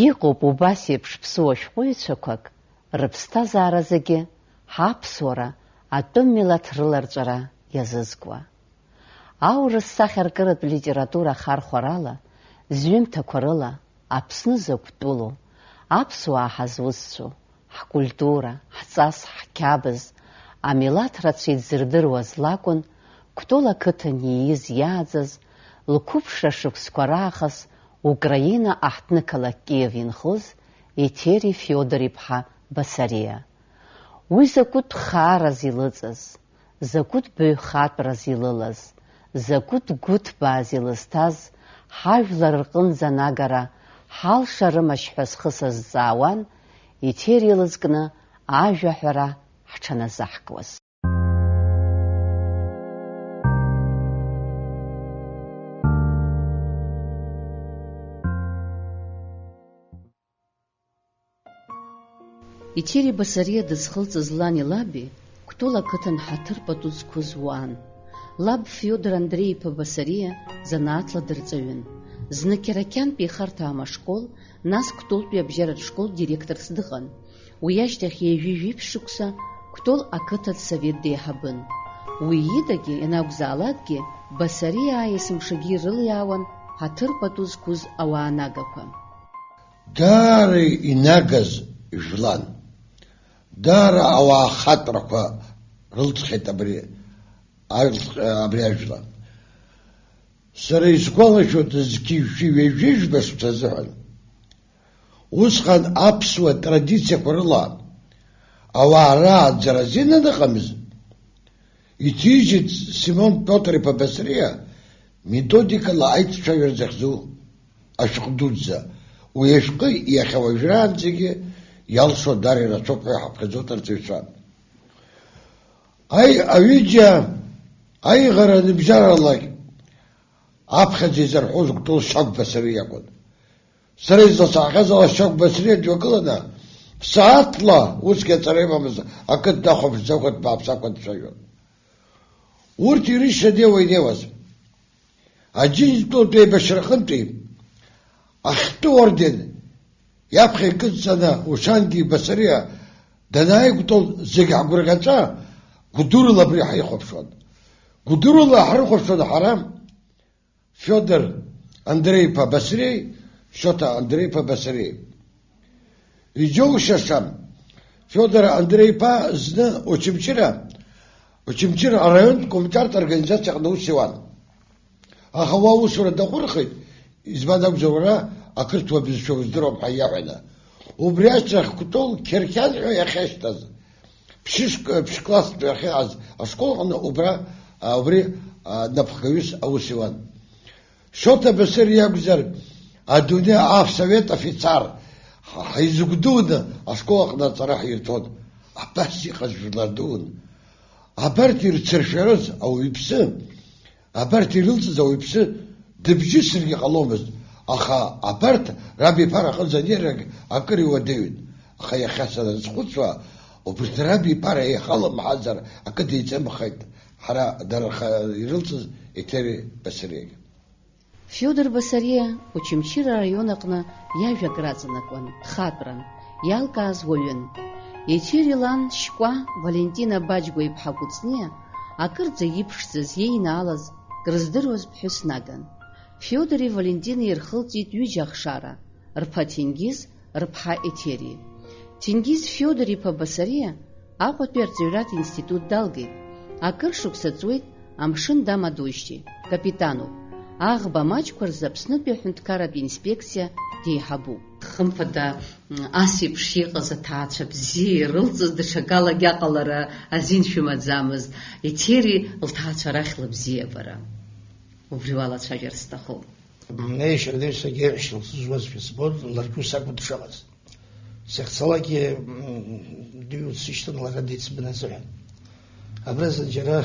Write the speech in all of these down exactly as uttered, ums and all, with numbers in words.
Иҟоуп убас еиԥш ԥсуа шәҟәыҩҩцәақәак, рыԥсҭазаара зегьы ҳаԥсуара, атәым милаҭ рыларҵәара иазызкуа. Аурыс сахьаркыратә литература ахархәарала, зҩымҭақәа рыла, Аԥсны закә тәылоу, аԥсуаа ҳазусҭцәоу, ҳкультура, ҳҵас, ҳқьабз, амилаҭ рацәа идзырдыруаз лакәын Кәтол ақыҭан ииз иааӡаз, лқәыԥшра шықәсқәа раахыс Украина аҳҭнықалақь Киев инхоз Еҭери Фиодор-иԥҳа Басариа. Уи закәытә хаараз илыҵыз, закәытә баҩхатәраз илылаз, закәытә гәыҭбааз илызҭаз, ҳажәлар рҟынӡа анагара ҳалшарымашь ҳәа схы сазҵаауан, Еҭери илызкны ажәа аҳәара ҳҽаназаҳкуаз. Еҭери Басариа дызхылҵыз лани лаби Кәтол ақыҭан ҳаҭыр пату зқәыз уаан. Лаб Фиодор Андреи-иԥа Басариа занааҭла дырҵаҩын. Зны Қьарақьантәи ихарҭәаам ашкол, нас Кәтолтәи абжьаратә школ директорс дыҟан. Уи ашьҭахь ҩажәи жәиԥшь шықәса Кәтол ақыҭа совет деиҳабын. Уи идагьы, ианакәзаалакгьы, Басариаа есымшагьы ирылиаауан ҳаҭыр пату зқәыз ауаа нагақәа. Даара инагаз жәлан. Даара ауаа ахатәрақәа рылҵхьеит абри, ал-, абри ажәла. Сара исгәалашәоит, зқьи жәшәи ҩажәи жәба шықәса азыҳәан. Усҟан аԥсуа традициақәа рыла ауаа рааӡара азин аныҟамыз, иҭижьит Симон Пиотр-иԥа Басариа методикала аиццәажәара захьӡу ашәҟә дуӡӡа. Уи ашәҟәы иахьа уажәраанӡагьы иалшо даара ирацәоуп ҳәа иҳаԥхьаӡоит арҵаҩцәа. Аи-, аҩыџьа аиӷара ныбжьаралак аԥхьаӡа изарҳәоз Кәтол Шьагә Басариа иакәын. Сара изласаҳахьаз ала Шьагә Басариа дҩагыланы, сааҭла, усгьы аҵара имамызт, акы днахәаԥшӡакәа, дбааԥсакәа дцәажәон. Урҭ ирышьҭадеиуа инеиуаз. Аџьынџьтәылатә еибашьраҟынтәи ахьтәы орден иаԥхьа икыдҵаны Ушангьы Басариа данааи Кәтол зегь ҳгәырӷьаҵәа гәдурала абри ҳаихәаԥшуан. Гәдурала ҳрыхәаԥшуан ҳара Фиодор Андреи-иԥа Басариеи Шьоҭа Андреи-иԥа Басариеи. Иџьоушьаша, Фиодор Андреи-иԥа зны Очамчыра, Очамчыра араионтә комитет организациаҟны аус иуан. Аха уа аусура даҟәырхит, избан акәзар, уара ақырҭуа бызшәа уздыруам ҳәа иаҳәаны. Убри ашьҭахь Кәтол Қьарқьан ҳәа иахьашьҭаз, ԥшьышк-, ԥшькласстәи ахьыҟаз ашкол аҟны убра, а, убри, а, напхгаҩыс аус иуан. Шоҭа Басыр иакәзар, адунеи аавсовет афицар, ҳ-, ҳизгәдуны ашкол аҟны аҵара ҳирҭон. Абас иҟаз жәлар дуун. Абарҭ ирцыршәарыз ауаҩԥсы, абарҭ ирылҵыз ауаҩԥсы дыбжьысыргьы ҟаломызт, аха абарҭ рабиԥара аҟынӡа анеирак акыр иуадаҩын. Аха иахьа саназхәыцуа, убарҭ рабиԥара еихалымҳазар акы деиҵамхеит, ҳара дара рхы ирылҵыз Еҭери Басариагьы. Фиодор Басариа Очамчыра араион аҟны иажәа акраҵанакуан, дхатәран, иалкааз уаҩын. Еҭери лан шькәа Валентина Баџьгәа-иԥҳа Кәыҵниа акырӡа иԥшӡаз, иеинаалаз, крыздыруаз ԥҳәыс наган. Фиодори Валентинеи ирхылҵит ҩыџьа ахшара, рԥа Ҭенгиз, рыԥҳа Еҭери. Ҭенгиз Фиодор-иԥа Басариа Аҟәатәи арҵаҩратә институт далгеит. Акыр шықәса ҵуеит, амшын дамадоижьҭеи, капитануп. Аӷба маҷқәа рзы Аԥснытәи аҳәынҭқарратә инспекциа деиҳабуп. Хымԥада, м, ас еиԥш иҟаз аҭаацәа бзиа ирылҵыз даҽакалагьы аҟалара азин шәымаӡамызт. Еҭери лҭаацәа рахь лыбзиабара. Убри уалацәажәар сҭахуп. Неишьа-неишьагьы еиҳәшьа лзызуазшәа збон, ларгьы ус акәын дшыҟаз. Сахьцалакгьы, м, дыҩуа дсышьҭан, лара деицбаны азыҳәан. Абра зынџьара,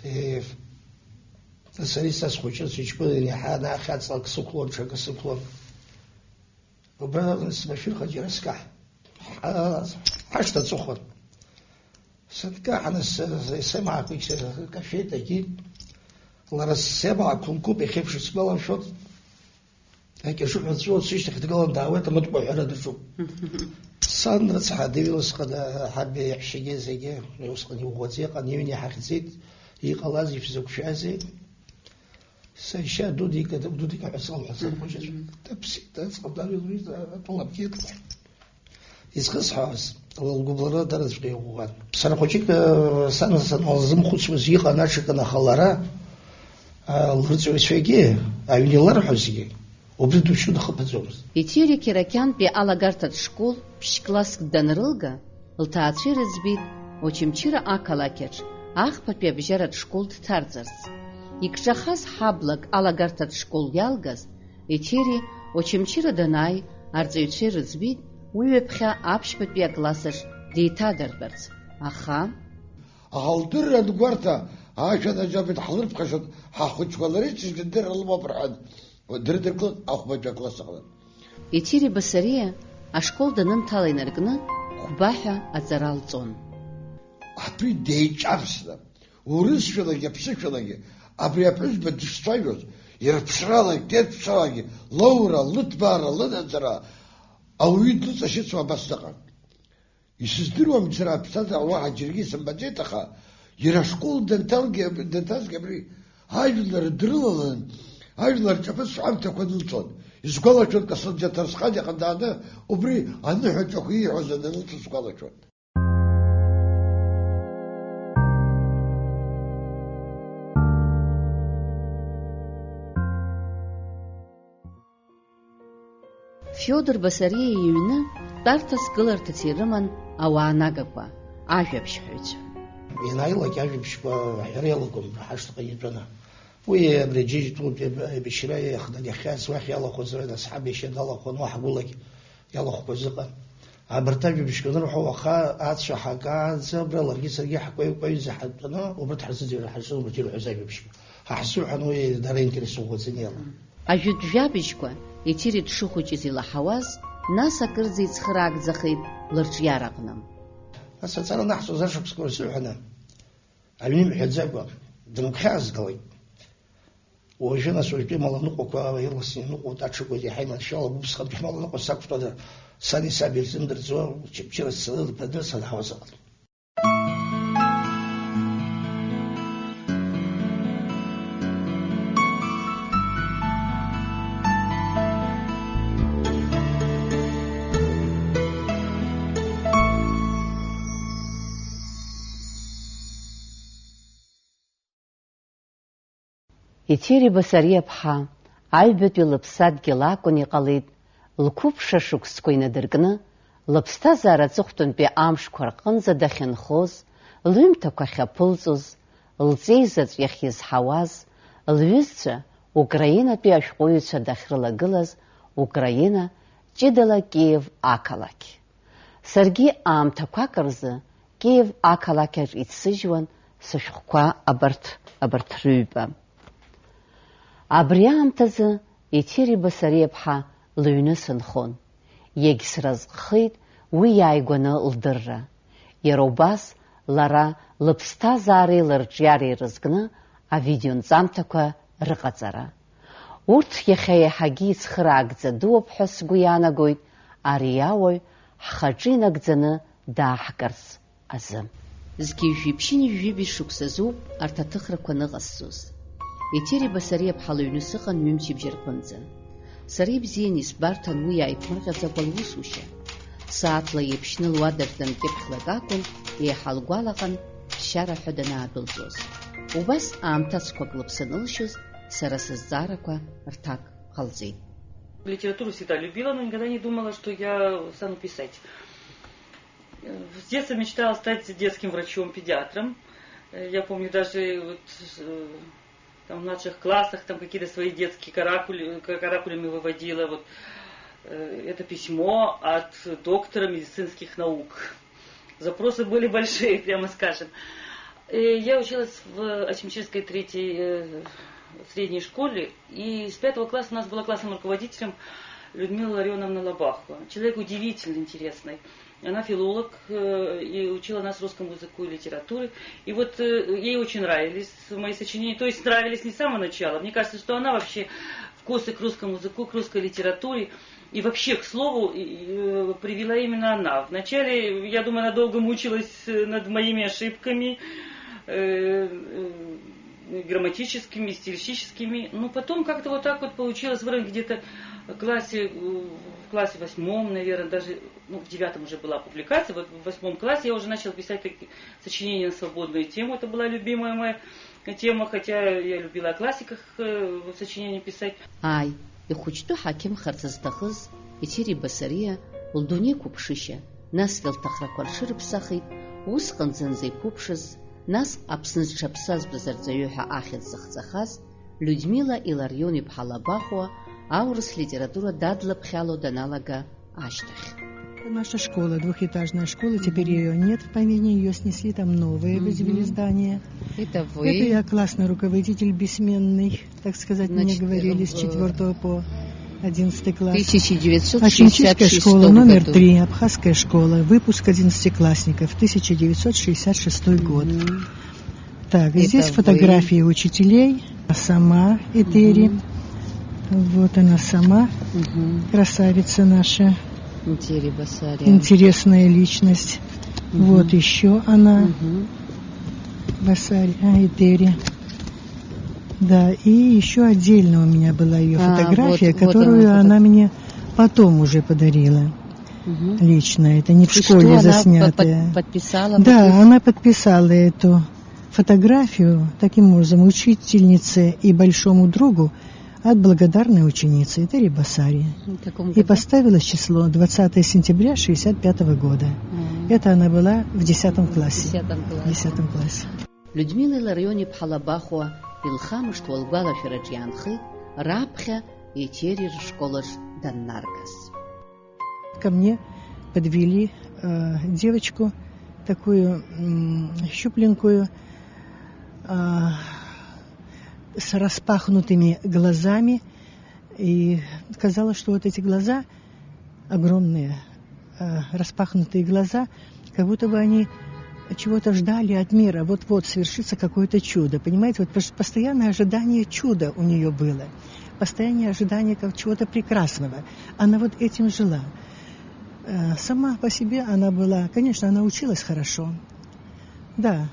е, сара исасхәыҷыз сыҷкәын иаҳа анахь аҵлак сықәлон, ҽакы сықәлон. Убра смашәырха џьара скаҳ-, ҳа-, ҳашҭа аҵыхәан. Сынкаҳаны с-, с-, семаақәа икашәеит, егьи лара семаақәа лкуп, иахьеиԥш исгәалашәоит. Акьашуҳәа дҵәуо, сышьҭахь дгылан даауеит, амыткәма ҳәара даҿуп. Сан рыцҳа дыҩуа усҟан, ҳаб иаҳәшьагьы зегьы, усҟан иӷәӷәаӡа иҟан, иҩны иҳахьӡеит, иҟалазеи, шәзықәшәазеи? Сашьа, Дудика, Дудика ҳәа сылҳәа сархәыҷаҿ. Мгм. Дыԥсит, аӡӷаб дааҩлеит, атәылабгьы. Изхысҳәааз, лгәыбылра дараҵәҟьа иӷәӷәан. Сара хәыҷык, э, сан, сан лзымхәыцуаз иҟан аҽакын, аха лара, э, лырҵаҩцәагьы, аҩны иларҳәозгьы, убри душьны дхыԥаӡомызт. Етери Кьарақьантәи алагарҭатә школ ԥшь-класск данрылга, лҭаацәа ирыӡбеит Очамчыра ақалақьаҿ ахԥатәи абжьаратә школ дҭарҵарц. Икҿахаз ҳаблак алагарҭатә школ иалгаз, Етери Очамчыра данааи, арҵаҩцәа ирыӡбеит, уи ҩаԥхьа аԥшьбатәи акласс аҿ деиҭадыртәарц, аха. Аха лдырра ангәарҭа, ашәанаџьалбеит, ҳлырԥхашьоит, ҳахәыҷқәа лара иҽыжәдырра лымоуп рҳәан, дрыдыркылт ахәбатәи акласс аҟны. Етери Басариа ашкол данынҭала инаркны хәба ҳәа аҵара лҵон. Абри деиҿарсны, урысшәалагьы аԥсышәалагьы абри аԥҳәызба дышцәажәоз, иара ԥшрала, кьырԥшралагьы лоура, лыҭбаара, лынаӡара ауаҩы длыҵашьыцуа абас дыҟан. Исыздыруам сара аԥсҭазаара уаҳа џьаргьы исымбаӡеит, аха иара ашкол данҭалгьы, данҭазгьы абри ажәлар дрылалан, ажәлар рҿаԥыцтә ҳәамҭақәа нылҵон. Исгәалашәоит, Касым Џьаҭарсхан иҟны дааны убри аныҳәаҿақәа ииҳәоз анылҵо сгәалашәоит. Фиодор Басариа иҩны тәарҭас гыларҭас ирыман ауаа нагақәа, ажәабжьҳәаҩцәа. Ианааилак ажәабжьқәа аҳәара иалагон ҳашҭаҟа итәаны. Уи абри аџьынџьтәылатәи аб-, абашьра иахнагаахьаз уахь иалахәыз, нас ҳаб иашьа далахәын, уа ҳгәылак иалахәқәаз ыҟан. Абарҭ ажәабжьқәа анырҳәо, уаха ацәа ҳакаанӡа, абра ларгьы саргьы ҳкәаҩ-кәаҩӡа ҳатәаны, убарҭ ҳарзыӡырҩуан, ҳарзыӡырҩуан, ҳарзыӡырҩуан ҳәа азы иҳәон, уи дара аинтерес ӷәӷәаӡаны иалан. Ажәытә жәабжьқәа Етери дшыхәыҷыз илаҳауаз, нас акырӡа ицхыраагӡахеит лырҿиараҟны. Нас аҵара анаҳҵоз ашықәсқәа рзыҳәаны, аҩны имҳәаӡакәа, дымхьаазгалеит. Уажәы, нас, уажәтәи амаланыҟәақәа ирласны иныҟәоит, аҽыкәагьы иаҳа иманшәалоуп, убысҟантәи ҳмаланыҟәа сақәтәада, сани саби рзымдырӡо, Очамчыра сцаны, лыԥа дырцаны ҳауазыҟан. Етери Басариаԥҳа аҩбатәи лыԥсадгьыл акәын иҟалеит, лқәыԥшра шықәсқәа инадыркны, лыԥсҭазаара аҵыхәтәантәи амшқәа рҟынӡа дахьынхоз, лҩымҭақәа ахьаԥылҵоз, лҵеи заҵә иахьизҳауаз, лҩызцәа Украинатәи ашәҟәыҩҩцәа дахьрылагылаз Украина, ҷыдала Киев ақалақь. Саргьы аамҭақәак рзы Киев ақалақь аҿы иццыжьуан сышәҟәқәа абарҭ, абарҭ рыҩба. Абри аамҭазы Етери Басариаԥҳа лыҩны сынхон. Иагьсразҟхеит уи иааигәаны лдырра. Иара убас лара лыԥсҭазаареи лырҿиареи рызкны авидеонҵамҭақәа рыҟаҵара. Урҭ иахьа еиҳагьы ицхыраагӡа дууп ҳәа сгәы иаанагоит ари ауаҩ ҳхаҿы инагӡаны дааҳгарц азы. Зқьи жәшәи ԥшьынҩажәи жәибжь шықәсазоуп арҭ аҭыхрақәа ныҟасҵоз. Етери Басариаԥҳа лыҩны сыҟан ҩымчыбжьа рҟынӡа. Сара ибзиан исбарҭан уи иааиԥмырҟьаӡакәа лусушьа. Сааҭла иеиԥшьны луадаҿ данкьыԥхьлак акәын, еиҳа лгәалаҟан, ԥсшьара ҳәа данаадәылҵоз. Убас аамҭацқәак лыԥсы анылшьоз, сара сызҵаарақәа рҭак ҟалҵеит. Литературу всегда любила, но никогда не думала, что я стану писать. Э, с детства мечтала стать детским врачом-педиатром. Э, я помню, даже вот, э, там в младших классах там какие-то свои детские каракули, ка-, каракули мы выводила, вот, э, это письмо от доктора медицинских наук. Запросы были большие, прямо скажем. И я училась в Очамчирской третьей, э, средней школе, и с пятого класса у нас была классным руководителем Людмила Ларионовна Лобахова. Человек удивительно интересный. Она филолог, э, и учила нас русскому языку и литературе. И вот, э, ей очень нравились мои сочинения. То есть нравились не с самого начала. Мне кажется, что она вообще в вопросы к русскому языку, к русской литературе и вообще к слову и, э, привела именно она. Вначале, я думаю, она долго мучилась, э, над моими ошибками, э, э, грамматическими, стилистическими. Но потом как-то вот так вот получилось, вроде где-то в классе, э, в классе восьмом, наверное, даже, ну, в девятом уже была публикация, вот в восьмом классе я уже начала писать такие сочинения на свободную тему. Это была любимая моя тема, хотя я любила о классиках, э, сочинения писать. Ааи, ихәыҷтәы ҳақьымхарц зҭахыз Етери Басариа лдунеиқәыԥшышьа, насгьы лҭахрақәа рҽырыԥсахит, усҟан зынӡа иқәыԥшыз, нас Аԥсны зҽаԥсазтәыз арҵаҩы ҳәа ахьӡ зыхҵахаз Людмила Иларион-иԥҳа Лабахәуа аурыс литература дадлаԥхьало даналага ашьҭахь. Это наша школа, двухэтажная школа, теперь ее нет в помине, ее снесли, там новое возвели здание. Это вы? Это я классный руководитель, бессменный, так сказать, мне говорили, с четвёртого по одиннадцатый класс. Тысяча девятьсот шестьдесят шестом году. Ачинчишская школа, номер три, абхазская школа, выпуск одиннадцатиклассников, тысяча девятьсот шестьдесят шестой год. Так, здесь фотографии учителей. Сама Этери. Вот она сама. Красавица наша. Этери Басариа. Интересная личность. Вот еще она. Басариа, а, Этери. Да, и еще отдельно у меня была ее фотография, вот, вот которую она мне потом уже подарила. Лично, это не в школе заснятая. Подписала? Да, она подписала эту фотографию таким образом: учительнице и большому другу от благодарной ученицы Этери Басариа. И поставила число двадцатое сентября шестьдесят пятого года. Это она была в десятом классе. В десятом классе. Людмила Иларион-иԥҳа Лабахәуа илхамышҭуа лгәалашәараҿ иаанхеит раԥхьа Етери рышкол аҿы даннаргаз. Ко мне подвели, э, девочку такую, м, щупленькую, а, с распахнутыми глазами. И казалось, что вот эти глаза огромные, э, распахнутые глаза, как будто бы они чего-то ждали от мира. Вот-вот свершится какое-то чудо. Понимаете, вот пош-, постоянное ожидание чуда у неё было. Постоянное ожидание как чего-то прекрасного. Она вот этим жила. Э, сама по себе она была, конечно, она училась хорошо. Да,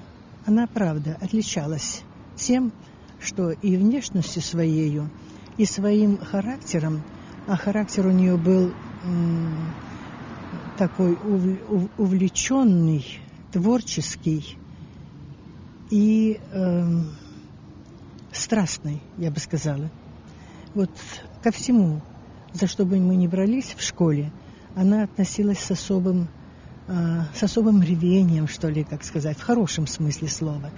она, правда, отличалась тем, что и внешностью своею, и своим характером, а характер у неё был, м, такой ув-, ув-, увлечённый, творческий и, эм, страстный, я бы сказала. Вот ко всему, за что бы мы ни брались в школе, она относилась с особым, а, с особым рвением, что ли, как сказать, в хорошем смысле слова,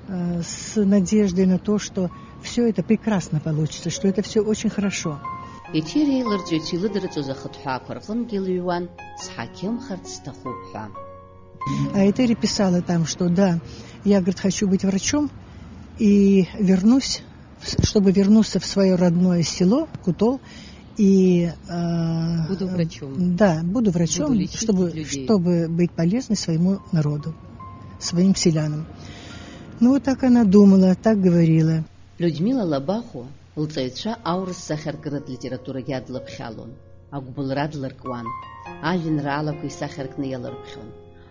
а, с надеждой на то, что всё это прекрасно получится, что это всё очень хорошо. Етери илырҵәоит илыдырҵәоз ахыҭҳәаақәа рҟынгьы илыҩуан сҳақьымхарц сҭахуп ҳәа. А Этери писала там, что да, я, говорит, хочу быть врачом и вернусь, в с-, чтобы вернуться в своё родное село Кутол и, э, буду врачом. Да, буду врачом, буду лечить, чтобы, людей, чтобы быть полезной своему народу, своим селянам. Ну, вот так она думала, так говорила. Людмила Лабахәуа лҵаҩцәа аурыс сахьаркыратә литературагьы адлаԥхьалон, агәыбылра длыркуан, ажәеинраалақәа исахьаркны иалырԥхьон,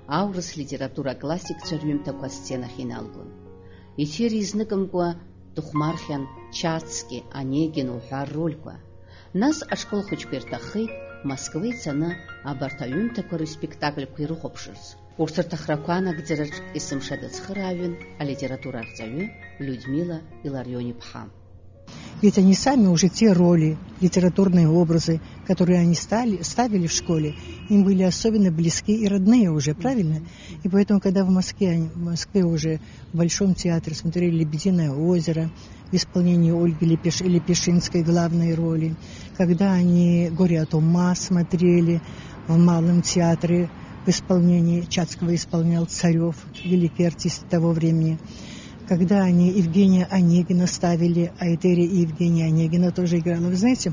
аурыс литература аклассикцәа рҩымҭақәа асценахь иналгон. Етери изныкымкәа дыхәмархьан Чацки, Онегин уҳәа ррольқәа. Нас ашкол хәыҷқәа ирҭаххеит Москва ицаны абарҭ аҩымҭақәа рыспектакльқәа ирыхәаԥшырц. Урҭ рҭахрақәа анагӡараҿ есымша дыцхырааҩын алитература арҵаҩы Людмила Иларион-иԥҳа. Ведь они сами уже те роли, литературные образы, которые они стали, ставили в школе, им были особенно близки и родные уже, правильно? И поэтому, когда в Москве, они, в Москве уже в Большом театре смотрели «Лебединое озеро», в исполнении Ольги Лепеш-, Лепешинской главной роли, когда они «Горе от ума» смотрели в Малом театре, в исполнении Чацкого исполнял Царёв, великий артист того времени, когда они Евгения Онегина ставили, а Этери и Евгения Онегина тоже играла. Вы знаете,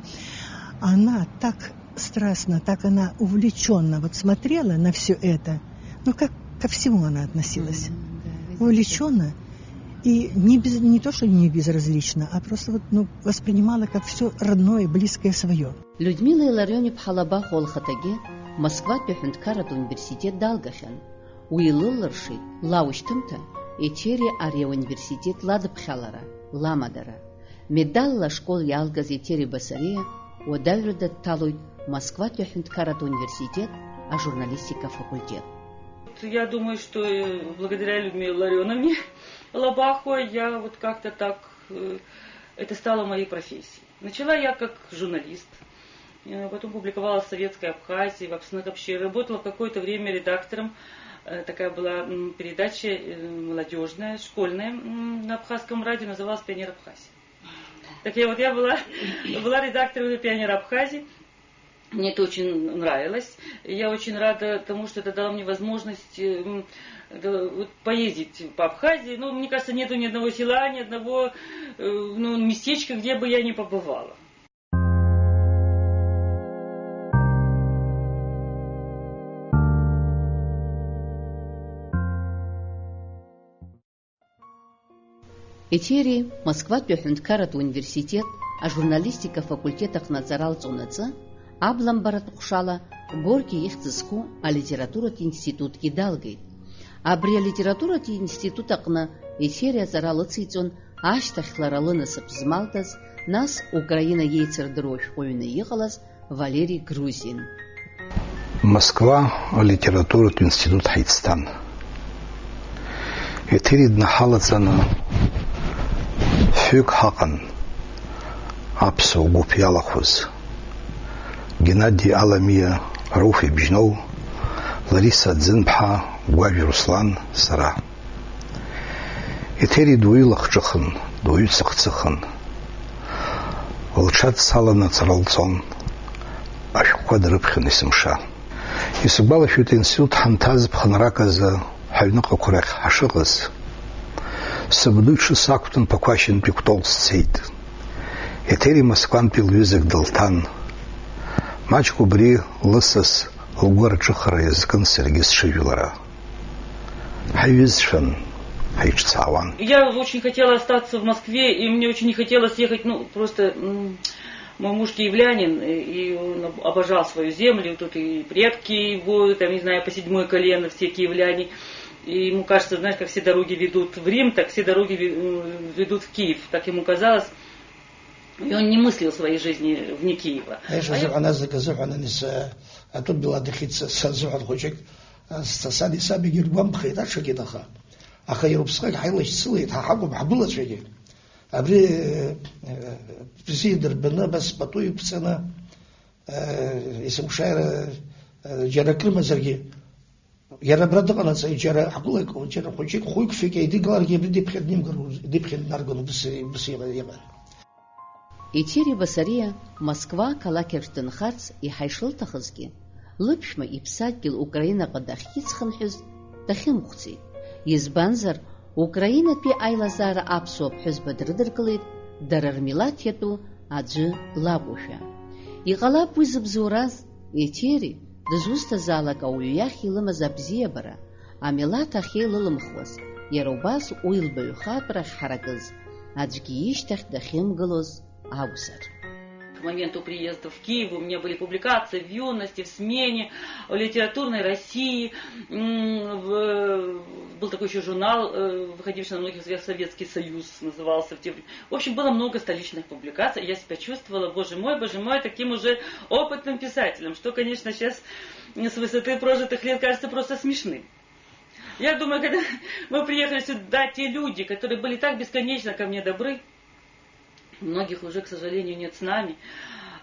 она так страстно, так она увлечённо вот смотрела на всё это. Ну, как ко всему она относилась. Мгм, да, увлечённо. И не без-, не то, что не безразлично, а просто вот, ну, воспринимала как всё родное, близкое, своё. Людмила Иллариониԥҳа Лабахәуа лхаҭагьы Москватәи аҳәынҭқарратә университет далгахьан. Уи илылыршеит лаушьҭымҭа, Еҭери ари ауниверситет ладыԥхьалара, ламадара. Медалла ашкол иалгаз Еҭери Басариа уадаҩрада дҭалоит Москватәи аҳәынҭқарратә университет ажурналистика афакультет. Я думаю, что, э, благодаря Людмиле Ларионовне Лобахова я вот как-то так, э, это стало моей профессией. Начала я как журналист, э, потом публиковалась в «Советской Абхазии», в «Апснек» вообще. Работала в какое-то время редактором. Э, такая была, м, передача, э, молодёжная, школьная, м, на абхазском радио, называлась «Пионер Абхазии». Так я вот, я была, была редактором «Пионера Абхазии». Мне это очень нравилось. И я очень рада тому, что это дало мне возможность, э, м, да, вот поездить по Абхазии. Ну, мне кажется, нету ни одного села, ни одного, э, ну, местечка, где бы я не побывала. Еҭери Москватәи аҳәынҭқарратә университет ажурналистика афакультет аҟны аҵара алҵонаҵы, абламбаратә ҟәшала Горки ихьӡ зху алитературатә институтгьы далгеит. Абри алитературатә институт аҟны Еҭери аҵара лыциҵон ашьҭахь лара лынасыԥ змалҭаз, нас Украина иеицырдыруа шәҟәыҩҩы иҟалаз Валери Грузин. Москва алитературатә институт ҳаицҭан. Еҭери днаҳалаҵаны фҩык ҳаҟан аԥсуа гәыԥ иалахәыз. Геннади Аламиа, Рауф Ибжьноу, Лариса Ӡынԥҳа, Гәажә Руслан, сара. Еҭери дуаҩы лахҿыхын, дуаҩы цыхцыхын. Лҽадцаланы аҵара лҵон, ашәҟәқәа дрыԥхьон есымша. Исыгәалашәоит, институт ҳанҭаз ԥхынрак азы ҳаҩныҟақәа рахь ҳашыҟаз, сабду иҽы сақәтәан Ԥақәашьынтәи Кәтол сцеит. Еҭери Москвантәи лҩызак дылҭан. Маҷк убри лысас лгәы арҿыхара иазкын саргьы сҽыжәлара. Ҳаиҩызцәан, ҳаиҿцаауан. Я очень хотела остаться в Москве, и мне очень не хотелось ехать, ну, просто, м, мой муж киевлянин, и, и он об-, обожал свою землю, тут и предки его, там, не знаю, по седьмое колено все киевляне. И ему кажется, знаешь, как все дороги ведут в Рим, так все дороги ве-, м, ведут в Киев, так ему казалось. И он не мыслил своей жизни вне Киева. Аиаша азыҳәан азнык азыҳәан ани са, атәым билан дахьыц-, сазыҳәан хәыҷык, а, са-, сани сабигьы ргәамԥхеит аҽакын, аха, аха иара уԥсҟак ҳаилашьцылеит, ҳа ҳакәым ҳгәылацәагьы. Абри, э, э, бзиа дырбаны, абас пату иқәҵаны, э, есымша иара, э, џьара акрымазаргьы, Иара абра дыҟанаҵы, џьара ҳгәылак, џьара хәыҷык, хәҩык-фҩык еидикыларгьы, абри диԥхьа днимгар, диԥхьа днаргон, убыс, убыс иҟа-, иҟан. Еҭери Басариа Москва ақалақь аҿы дынхарц иаҳа ишылҭахызгьы, лыԥшәма иԥсадгьыл Украинаҟа дахьицхынҳәыз дахьымхәцит. Избанзар, Украинатәи аилазаара аԥсуа ԥҳәызба дрыдыркылеит дара рмилаҭ иатәу аӡәы лакәушәа. Иҟалап уи зыбзоураз, Еҭери, дызусҭазаалак ауаҩы иахь илымаз абзиабара, амилаҭ ахьеилылымхуаз, иара убас уи лбаҩхатәра ахьҳаракыз, аӡәгьы ишьҭахь дахьымгылоз акәзар. К моменту приезда в Киев у меня были публикации в «Юности», в «Смене», в «Литературной России». М, в-, был такой ещё журнал, э, выходивший на многих языках, «Советский Союз» назывался в те В общем, было много столичных публикаций. Я себя чувствовала, боже мой, боже мой, таким уже опытным писателем, что, конечно, сейчас с высоты прожитых лет кажется просто смешным. Я думаю, когда мы приехали сюда, те люди, которые были так бесконечно ко мне добры, многих уже, к сожалению, нет с нами,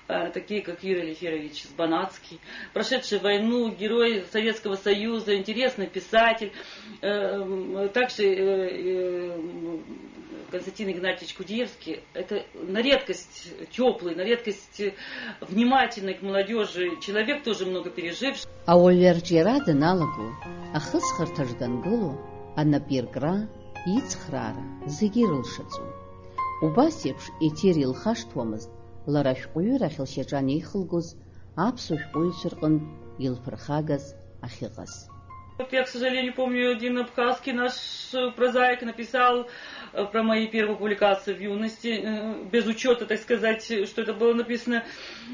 э, такие как Юрий Алиферович Сбанатский, прошедший войну, герой Советского Союза, интересный писатель, э, м, также, э, э, м, Константин Игнатьевич Кудиевский. Это на редкость тёплый, на редкость внимательный к молодёжи человек, тоже много переживший. Ауаҩы арҿиара даналаго, ахысхырҭаҿ дангыло, анапиркра, ицхраара зегьы ирылшаӡом. Убас еиԥш Еҭери илхашҭуамызт, лара ашәҟәыҩҩрахь лшьаҿа анеихылгоз, аԥсуа шәҟәыҩҩцәа рҟынтә илԥырхагаз ахьыҟаз. Вот я, к сожалению, помню, один абхазский наш, э, прозаик написал, э, про мои первые публикации в юности, э, без учёта, так сказать, что это было написано,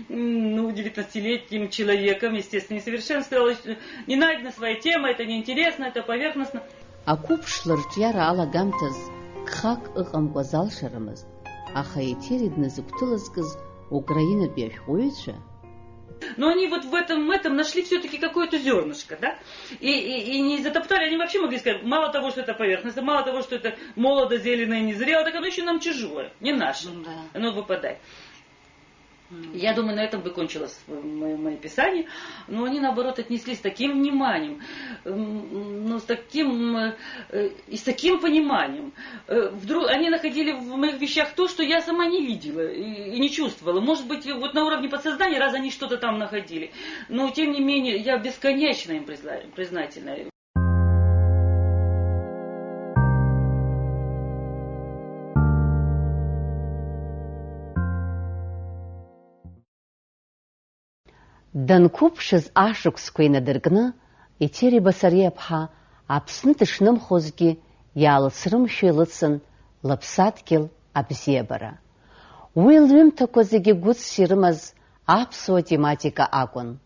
м, ну, девятнадцатилетним человеком, естественно, несовершеннолетним, сказал: «Не найдена своя тема, это неинтересно, это поверхностно». Ақәыԥш лырҿиара алагамҭаз гхак ыҟамкәа залшарымызт, аха Етери дназыгәҭылазкыз Украинатәи ашәҟәыҩҩцәа, Но они вот в этом, в этом нашли всё-таки какое-то зёрнышко, да? И, и, и не затоптали, они вообще могли сказать, мало того, что это поверхность, мало того, что это молодо, зелено и незрело, так оно ещё нам чужое, не наше. Ну да. Оно выпадает. М. Я думаю, на этом бы кончилось моё, моё писание, но они, наоборот, отнеслись с таким вниманием, м, ну, с таким, э, и с таким пониманием. Э, вдруг они находили в моих вещах то, что я сама не видела и, и не чувствовала. Может быть, вот на уровне подсознания, раз они что-то там находили. Но, тем не менее, я бесконечно им призна-, признательна. Данқәыԥшыз ашықәсқәа инадыркны, Етери Басариаԥҳа Аԥсны дышнымхозгьы иаалыцрымшәо илыцын лыԥсадгьыл абзиабара. Уи лҩымҭақәа зегьы гәыцс ирымаз аԥсуа тематика акәын.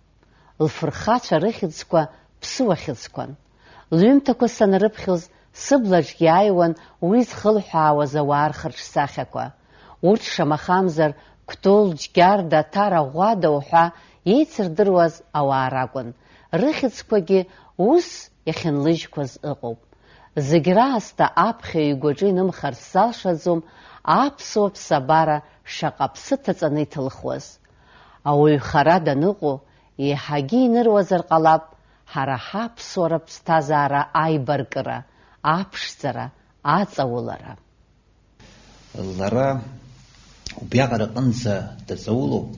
Лфырхацәа рыхьӡқәа ԥсыуахьӡқәан. Лҩымҭақәа санрыԥхьоз, сыблаҿ иааиуан уи зхылҳәаауаз ауаа рхырҿсахьақәа. Урҭ, шамахамзар, Кәтол, Џьгьарда, Ҭара, Ӷәада уҳәа еицырдыруаз ауаа ракәын. Рыхьӡқәагьы ус иахьынлыжьқәаз ыҟоуп. Зегь раасҭа аԥхьаҩ игәаҿы инымхарц залшаӡом аԥсуа ԥсабара шаҟа ԥсы ҭаҵаны иҭылхуаз. Ауаҩ хара даныҟоу, еиҳагьы иныруазар ҟалап ҳара ҳаԥсуара ԥсҭазаара аибаркыра, аԥшӡара, аҵаулара. Лара убриаҟара аҟынӡа даҵаулоуп,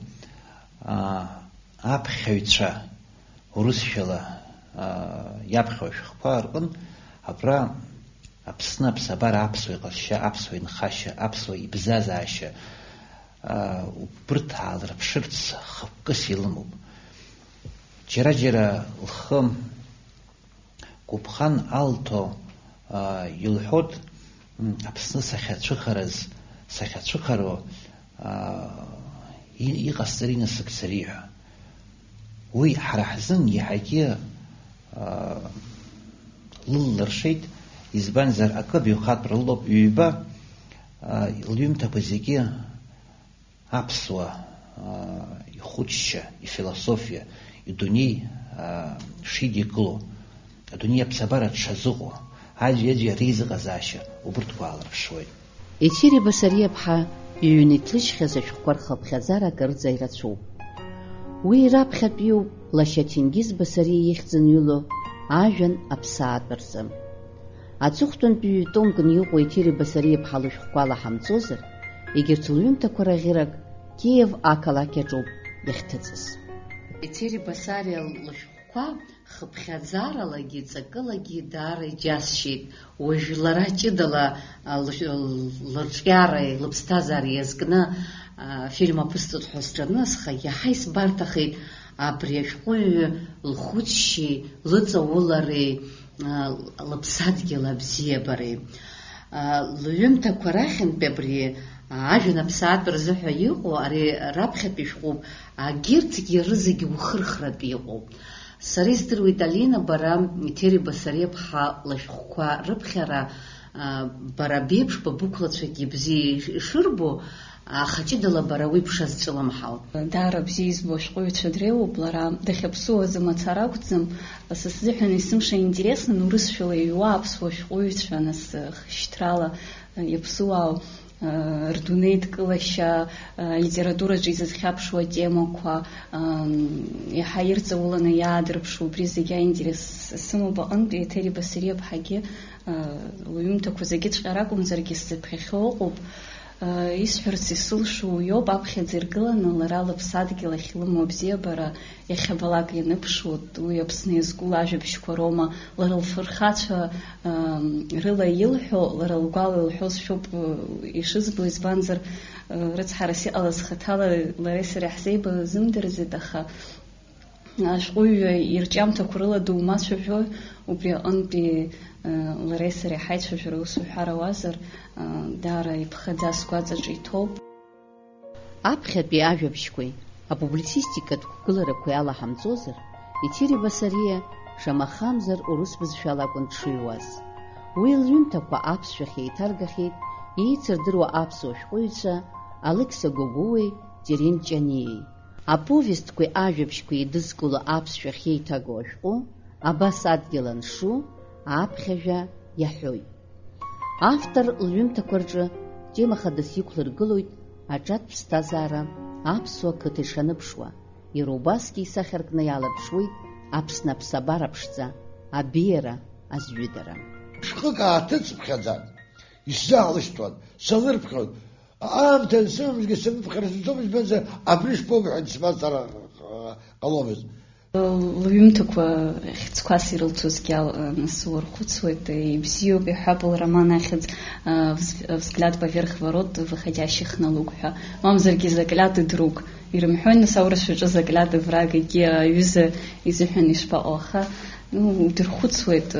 аа, аԥхьаҩцәа, урысшәала, аа, иаԥхьо ашәҟәқәа рҟын абра Аԥсны аԥсабара, аԥсуа иҟазшьа, аԥсуа инхашьа, аԥсуа ибзазаашьа, аа, убырҭ аалырԥшырц хықәкыс илымоуп. Џьара-џьара лхы гәыбӷан алҭо, аа, илҳәоит, м, Аԥсны сахьацәыхараз, сахьацәыхароу, аа, и-, иҟасҵар инасыгӡари ҳәа. Уи ҳара ҳзын иаҳагьы, аа, лыллыршеит, избанзар, акы абаҩхатәра лоуп, ҩба, аа, лҩымҭақәа зегьы аԥсуа, аа, ихәыцшьа, ифилософиа, идунеи, аа, шидикыло, адунеи аԥсабара дшазыҟоу, аӡәи-аӡәи реизыҟазаашьа убырҭқәа аалырԥшуеит. Етери Басариаԥҳа иҩны иҭлыжьхьаз ашәҟәқәа рхыԥхьаӡара акырӡа ирацәоуп. Уи раԥхьатәиуп лашьа Ҭенгиз Басариа ихьӡ аныҩло ажәҩан аԥсаатә рзы. Аҵыхәтәантәи ҩ-томкны иҟоу Етери Басариаԥҳа лышәҟәқәа лаҳамҵозар, егьырҭ лҩымҭақәа раӷьырак Киев ақалақь аҿоуп иахьҭыҵыз. Етери Басариа лышәҟәқәа хыԥхьаӡаралагьы ҵакылагьы даара иџьасшьеит. Уажә лара ҷыдала, а, лышә-, лырҿиареи лыԥсҭазаареи иазкны, а, фильм аԥысҵоит ҳәа сҿанысха, иаҳа исбарҭахеит абри ашәҟәыҩҩы лхәыцшьеи лыҵаулареи, а, лыԥсадгьыл абзиабареи. А, лҩымҭақәа рахьынтә абри, а, ажәҩан аԥсаатә рзыҳәа иҟоу, ари раԥхьатәи шәҟәуп, агьырҭгьы рызегь ухырхратә иҟоуп. Сара издыруеит, Алина, бара Етери Басариаԥҳа лышәҟәқәа рыԥхьара, а, бара беиԥш бабықәлацәагьы бзиа ишырбо, аха ҷыдала бара уи бшазҿлымҳау. Даара бзиа избо ашәҟәыҩҩцәа дреиуоуп, лара дахьаԥсуаз мацара акәӡам, са сзыҳәан есымша интересны, урысшәала иҩуа аԥсуа шәҟәыҩҩцәа, нас, хышьҭрала иаԥсуаау, рдунеидкылашьа, алитератураҿы изызхьаԥшуа атемақәа, иаҳа ирҵауланы иаадырԥшуа, убри зегьы аинтерес сымоуп аҟынтә, Етери Басариаԥҳагьы, лҩымҭақәа зегьыҵәҟьа ракәымзаргьы, сзыԥхьахьоу ыҟоуп. Исҳәарц исылшо уиоуп, аԥхьаӡа иргыланы лара лыԥсадгьыл ахь илымоу абзиабара иахьабалак ианыԥшуа, уи Аԥсны иазку лажәабжьқәа роума, лара лфырхацәа, ам, рыла илҳәо, лара лгәала илҳәозшәоуп, ы, ишызбо, избанзар, ы, рыцҳарас иҟалаз хаҭала лареи сареи ҳзеибазымдырӡеит, аха Ашәҟәыҩҩы ирҿиамҭақәа рыла думацәажәои? Убри аҟынтәи, э, лареи сареи ҳаицәажәара ус уҳәар ауазар, э, даара иԥхаӡа сгәаҵаҿы иҭоуп. Аԥхьатәи ажәабжьқәеи апублицистикатә қәгыларақәеи ала ҳамҵозар, Етери Басариа шамахамзар урыс бызшәала акәын дшыҩуаз. Уи лҩымҭақәа аԥсшәахь еиҭаргахьеит еицырдыруа аԥсуа шәҟәыҩҩцәа Алықьса Гогәуеи Терент Ҷаниеи. Аповестқәеи ажәабжьқәеи еидызкыло аԥсшәахь еиҭаго ашәҟәы абас адгьыл аншу, аԥхьажәа иаҳәоит. Автор лҩымҭақәа рҿы тема хадас иқәлыргылоит аҿатә ԥсҭазаара аԥсуа қыҭа ишаныԥшуа, иара убасгьы исахьаркны иалаԥшуеит Аԥсны аԥсабара ԥшӡа, абеиара, азҩыдара. Шәҟәык ааҭыҵԥхьаӡа исзаалышьҭуан, санырԥхьон. Аамҭа ансымамызгьы саныԥхьара сынцәом, избанзар, абри шԥоуҳәан, сымазҵаара, а, ҟаломызт. Лҩымҭақәа хьӡқәас ирылҵуазгьы ал-, нас уархәыцуеит, ибзиоуп, иҳәап, лроман ахьӡ, а, вз-, «Взгляд поверх ворот, выходящих на луг» ҳәа, мамзаргьы «Заклятый друг». Ирымҳәои, нас, аурысшәаҿы «Заклятый враг», егьи аҩыза изыҳәан ишԥаҟоу, аха, ну, удырхәыцуеит,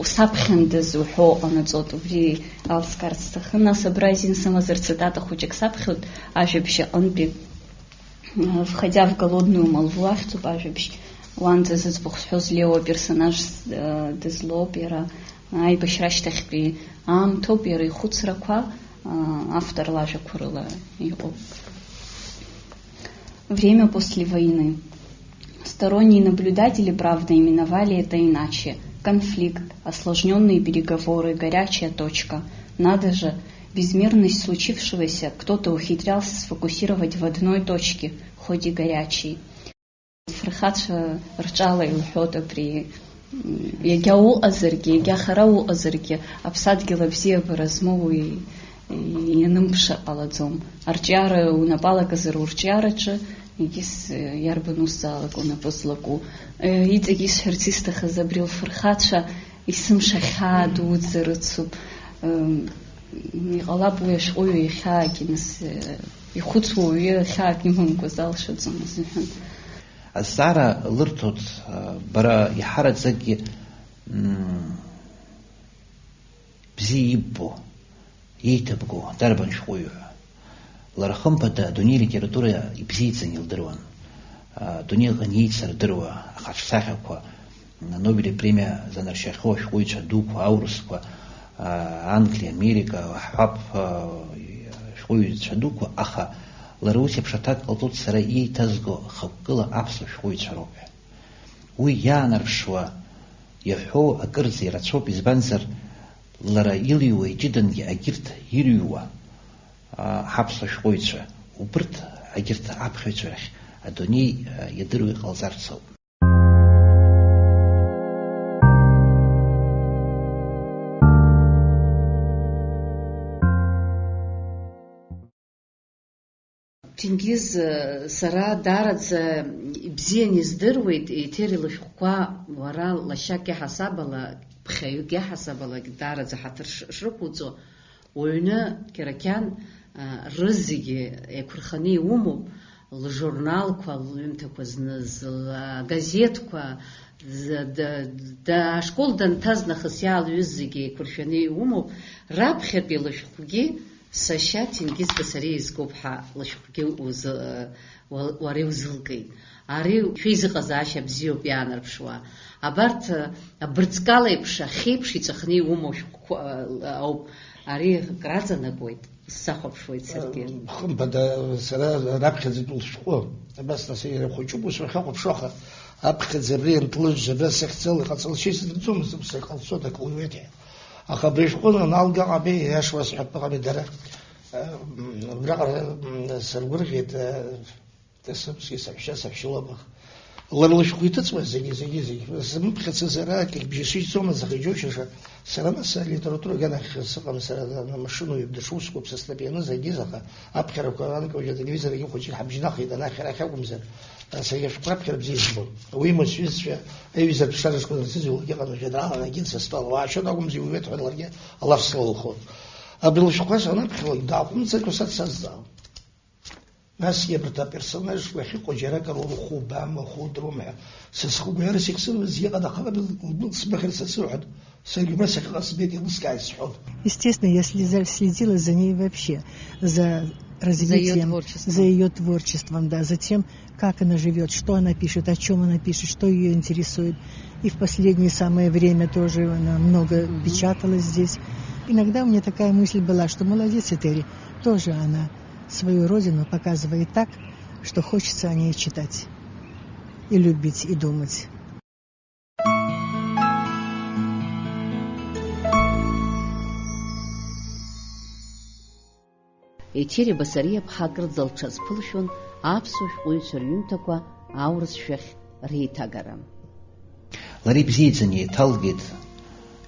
усаԥхьандаз уҳәо ҟанаҵоит, убри алскаарц сҭахын. Нас абра азин сымазар цитата хәыҷык саԥхьоит, ажәабжь аҟынтәи, «Входя в голодную молву» ахьӡуп ажәабжь, уаанӡа зыӡбахә сҳәоз Лео аперсонаж, э, дызлоуп иара, аибашьра ашьҭахьтәи аамҭоуп иара ихәыцрақәа, э, автор лажәақәа рыла иҟоуп. Время после войны. Сторонние наблюдатели, правда, именовали это иначе: конфликт, осложнённые переговоры, горячая точка. Надо же, безмерность случившегося кто-то ухитрялся сфокусировать в одной точке, хоть и горячей. Фырхацәа рҿала илҳәоит абри, м, иагьа уҟазаргьы, иагьа хара уҟазаргьы, аԥсадгьыл абзиабара змоу уи ианымԥшыр ҟалаӡом. Арҿиара унапы алакызар урҿиараҿы, егьыс, иарбан усзаалак унапы злаку. Иҵегь исҳәарц исҭахыз абри лфырхацәа, есымша хьаа дуӡӡа рыцуп. Иҟалап уи ашәҟәыҩҩы ихьаагьы, нас, ихәыцуа уаҩы хьаак имамкәа залшаӡом азыҳәан. Азҵаара лырҭоит, бара иҳараӡакгьы, м, бзиа иббо, иеиҭабго дарбан шәҟәыҩҩы ҳәа. Лара, хымԥада, адунеи алитература ибзиаӡаны илдыруан. Адунеи аҟны иеицырдыруа ахаҿсахьақәа, Нобель ипремиа занаршьахьоу ашәҟәыҩҩцәа дуқәа, аурысқәа, Англиа, Америка, ҳҳәап, ашәҟәыҩҩцәа дуқәа, аха лара ус еиԥш аҭак ҟалҵоит, сара иеиҭазго хықәкыла аԥсуа шәҟәыҩҩцәа роуп ҳәа. Уи иаанарԥшуа, иаҳәо акырӡа ирацәоуп, избанзар, лара илыҩуа иҷыдангьы агьырҭ ирыҩуа, а, ҳаԥсуа шәҟәыҩҩцәа, убырҭ агьырҭ аԥхьаҩцәа рахь адунеи, а, иадыруа иҟалҵарц ауп. Ҭенгиз, сара даараӡа ибзиан издыруеит, Еҭери лышәҟәқәа уара лашьак иаҳасабала, ԥхьаҩык иаҳасабалагь даараӡа ҳаҭыр ш-, шрықәуҵо, уҩны Қьарақьан, а, рызегьы еиқәырханы иумоуп, лжурналқәа, лҩымҭақәа зныз, лгазеҭқәа, з-, д-, д-, ашкол данҭаз нахыс иаалҩыз зегьы еиқәыршәаны иумоуп, раԥхьатәи лышәҟәгьы Сашьа Ҭенгиз Басариа изкуп ҳәа лышәҟәгьы узы-, уа-, уара иузылкит. Ари шәеизыҟазаашьа бзиоуп иаанарԥшуа. Абарҭ, абырҵкал еиԥш, ахьеиԥш иҵәахны иумоу шәҟәқәа, а, ауп. Ари краҵанакуеит, сахәаԥшуеит саргьы. Хымԥада, сара раԥхьаӡатәи лышәҟәы, абас нас иара хәыҷуп, ус уахьахәаԥшуа, аха аԥхьаӡа абри анҭлыжж, абра сахьцала иҟаҵалашьа исыдымҵомызт, ус иҟалҵоит, акы уҩуеит ҳәа. Аха абри ашәҟәы аналга ҟами, иашуа сҳәатәы ҟами дара. Э, м, абраҟара, м, сыргәырӷьеит, э, дасымсгьы саҳәшьа, саҳәшьа лабах. Лара лышәҟәы иҭыҵуа зегьы, зегьы, зегьы. Сымԥхьаца сара акгьы бжьы сыжьӡомызт, аха иџьоушьаша, сара нас алитература аганахь сыҟам, сара ана машинуаҩ дышусқәоуп, сыстапианыз агьыз, аха аԥхьарақәа анкьоугьы ателевизор агьы хәыҷык ҳабжьнахит, анахь арахь акәымзар, сара ашәҟәы раԥхьара бзиа избон. Уимоу сҩызцәа аҩыза аԥсшьара шкәа сызҩуагьы ҟан, жәеинраала агьын са стәала. Уаашьоит акәымзи, уҩуеит ҳәа ларгьы алаф слылхуан. Абри лышәҟәқәа санаԥхьалак дааҟәымҵӡакәа са дсазҵаауан. Насгьы абарҭ аперсонажқәа ахьыҟоу џьаракыр урхәы убама, ухы удыруама ҳәа са схы гәаҳәарас ихсырбаз иҟан, аха лбылсмахьыр са сыҳәан, саргьы убас ахьыҟаз сбеит, еилыскааит сҳәон. Естественно, я следила, следила за ней вообще, за развитием, за её творчеством, да, за тем, как она живёт, что она пишет, о чём она пишет, что её интересует. И в последнее самое время тоже она много печаталась здесь. Иногда у меня такая мысль была, что молодец Этери, тоже она свою родину показывает так, что хочется о ней читать и любить, и думать. Еҭери Басариа-ԥҳа акырӡа лҽазԥылшәон аԥсуа шәҟәыҩҩцәа рҩымҭақәа аурыс шәахь реиҭагара. Лара ибзиаӡаны еиҭалгеит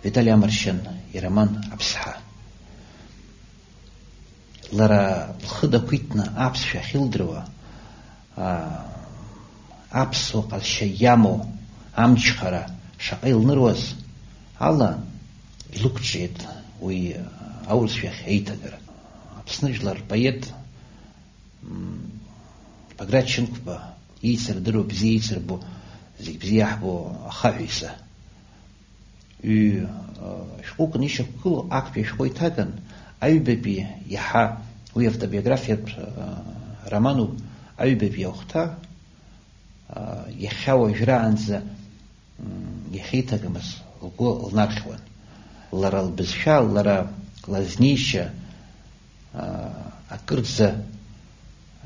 Витали Амаршьан ироман Аԥсҳа. Лара лхы дақәиҭны аԥсшәа ахьылдыруа, аа, аԥсуа ҟазшьа иамоу амчхара шаҟа илныруаз ала, илықәҿиеит уи аурысшәахь еиҭагара. Аԥсны жәлар рпоет, м, Баграт Шьынқәба иеицырдыруа, бзиа еицырбо, зегь бзиа иаҳбо ахаҳә исза. Ҩ-, шәҟәык анышьақәгылоу актәи ашәҟәы иҭаган, аҩбатәи иаҳа уи автобиографиатә, романуп, аҩбатәи ахәҭа, иахьа уажәраанӡа, м, иахьеиҭагамыз лгәы лнархьуан. Лара лбызшәа, лара лазнеишьа, акырӡа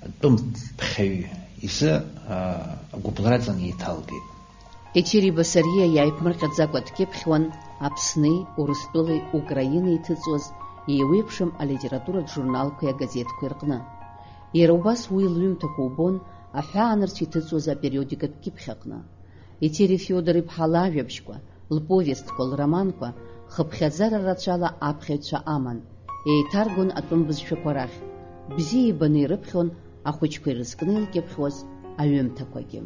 атәым ԥхьаҩ изы, агәыбылра аҵан еиҭалгеит. Еҭери Басариа иааиԥмырҟьаӡакәа дкьыԥхьуан Аԥсни, Урыстәылеи, Украинеи иҭыҵуаз еиуеиԥшым алитературатә журналқәеи агазеҭқәеи рҟны. Иара убас уи лҩымҭақәа убон аҳәаанырцә иҭыҵуаз апериодикатә кьыԥхь аҟны. Еҭери Феодор-иԥҳа лажәабжьқәа, лповестқәа, лроманқәа хыԥхьаӡара рацәала аԥхьаҩцәа аман, еиҭаргон атәым бызшәақәа рахь, бзиа ибаны ирыԥхьон ахәыҷқәа ирызкны илкьыԥхьуаз аҩымҭақәагьы.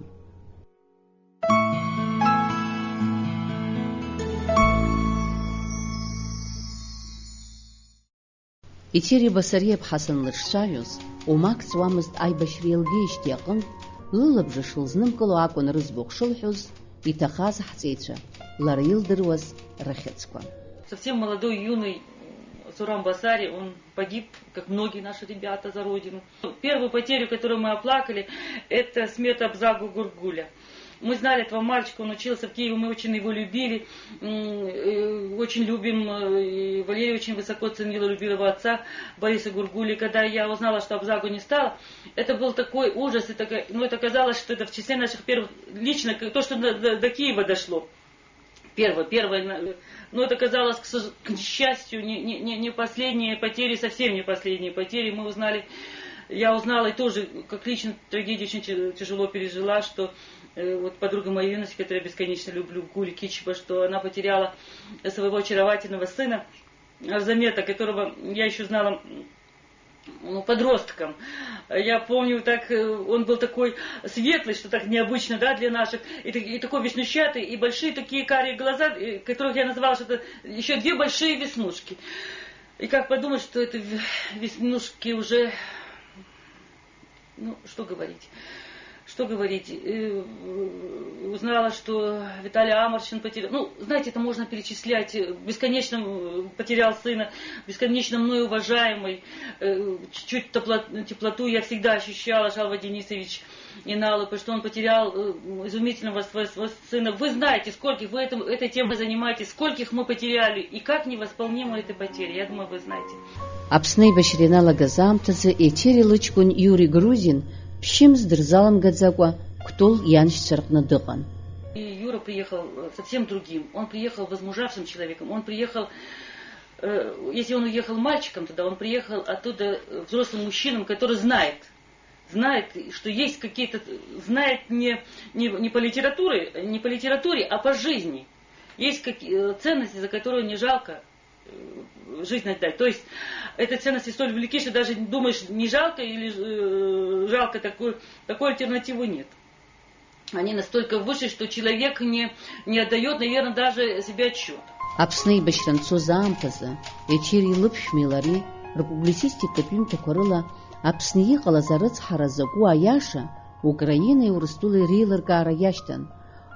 Еҭери Басариа-ԥҳа санлыҿцәажәоз, умак ҵуамызт аибашьра еилгеижьҭеи аҟынтә, лылабжыш лызнымкыло акәын рыӡбахә шылҳәоз, иҭахаз ҳҵеицәа, лара илдыруаз рыхьӡқәа. Совсем молодой, юный Сурам Басари, он погиб, как многие наши ребята, за родину. Первую потерю, которую мы оплакали, это смерть Абзагу Гургуля. Мы знали этого мальчика, он учился в Киеве, мы очень его любили, м, э, очень любим, э, и Валерия очень высоко ценила, любила его отца, Бориса Гургули. Когда я узнала, что Абзагу не стало, это был такой ужас, и такая, ну, это казалось, что это в числе наших первых, лично, к-, то, что до, до, до Киева дошло. Первое, первое, на-, но это казалось, к сож-, к несчастью, не, не, не, не последние потери, совсем не последние потери. Мы узнали, я узнала и тоже, как лично трагедию очень тя-, тяжело пережила, что, э, вот подруга моей юности, которую я бесконечно люблю, Гули Кичеба, что она потеряла своего очаровательного сына, Арзамета, которого я ещё знала, ну, подростком. Я помню, так, э, он был такой светлый, что так необычно, да, для наших, и, так- и такой веснущатый, и большие такие карие глаза, э, которых я называла, что это ещё две большие веснушки. И как подумать, что это в- веснушки уже, ну, что говорить. Что говорить, э, узнала, что Виталий Амаршин потерял. Ну, знаете, это можно перечислять, э, бесконечно, э, потерял сына, бесконечно мной уважаемый, э, чуть-чуть тепла-, теплоту я всегда ощущала, Шалва Денисович Иналы, потому что он потерял, э, изумительного своего, своего сына. Вы знаете, скольких, вы этим, этой темой занимаетесь, скольких мы потеряли, и как невосполнимы эти потери, я думаю, вы знаете. Аԥсны аибашьра ианалагаз аамҭазы Еҭери лыҷкәын Иури Грузин ԥшьымз дырзаламгаӡакәа Кәтол ианшьцәа рҟны дыҟан. И Юра приехал, э, совсем другим. Он приехал возмужавшим человеком. Он приехал, э, если он уехал мальчиком туда, он приехал оттуда, э, взрослым мужчином, который знает, знает, что есть какие-то, знает не, не, не по литературе, не по литературе, а по жизни. Есть какие-, э, ценности, за которые не жалко э, жизнь отдать. То есть эти ценности столь велики, что даже думаешь, не жалко или, э, жалко, такую, такой альтернативы нет. Они настолько выше, что человек не, не отдаёт, наверное, даже себе отчёт. Аԥсны аибашьра анцоз аамҭазы Еҭери лыԥшәмеи лареи рпублицистикатә ҩымҭақәа рыла Аԥсны иҟалаз арыцҳара закәу аиаша Украинеи Урыстәылеи реилыркаара иашьҭан.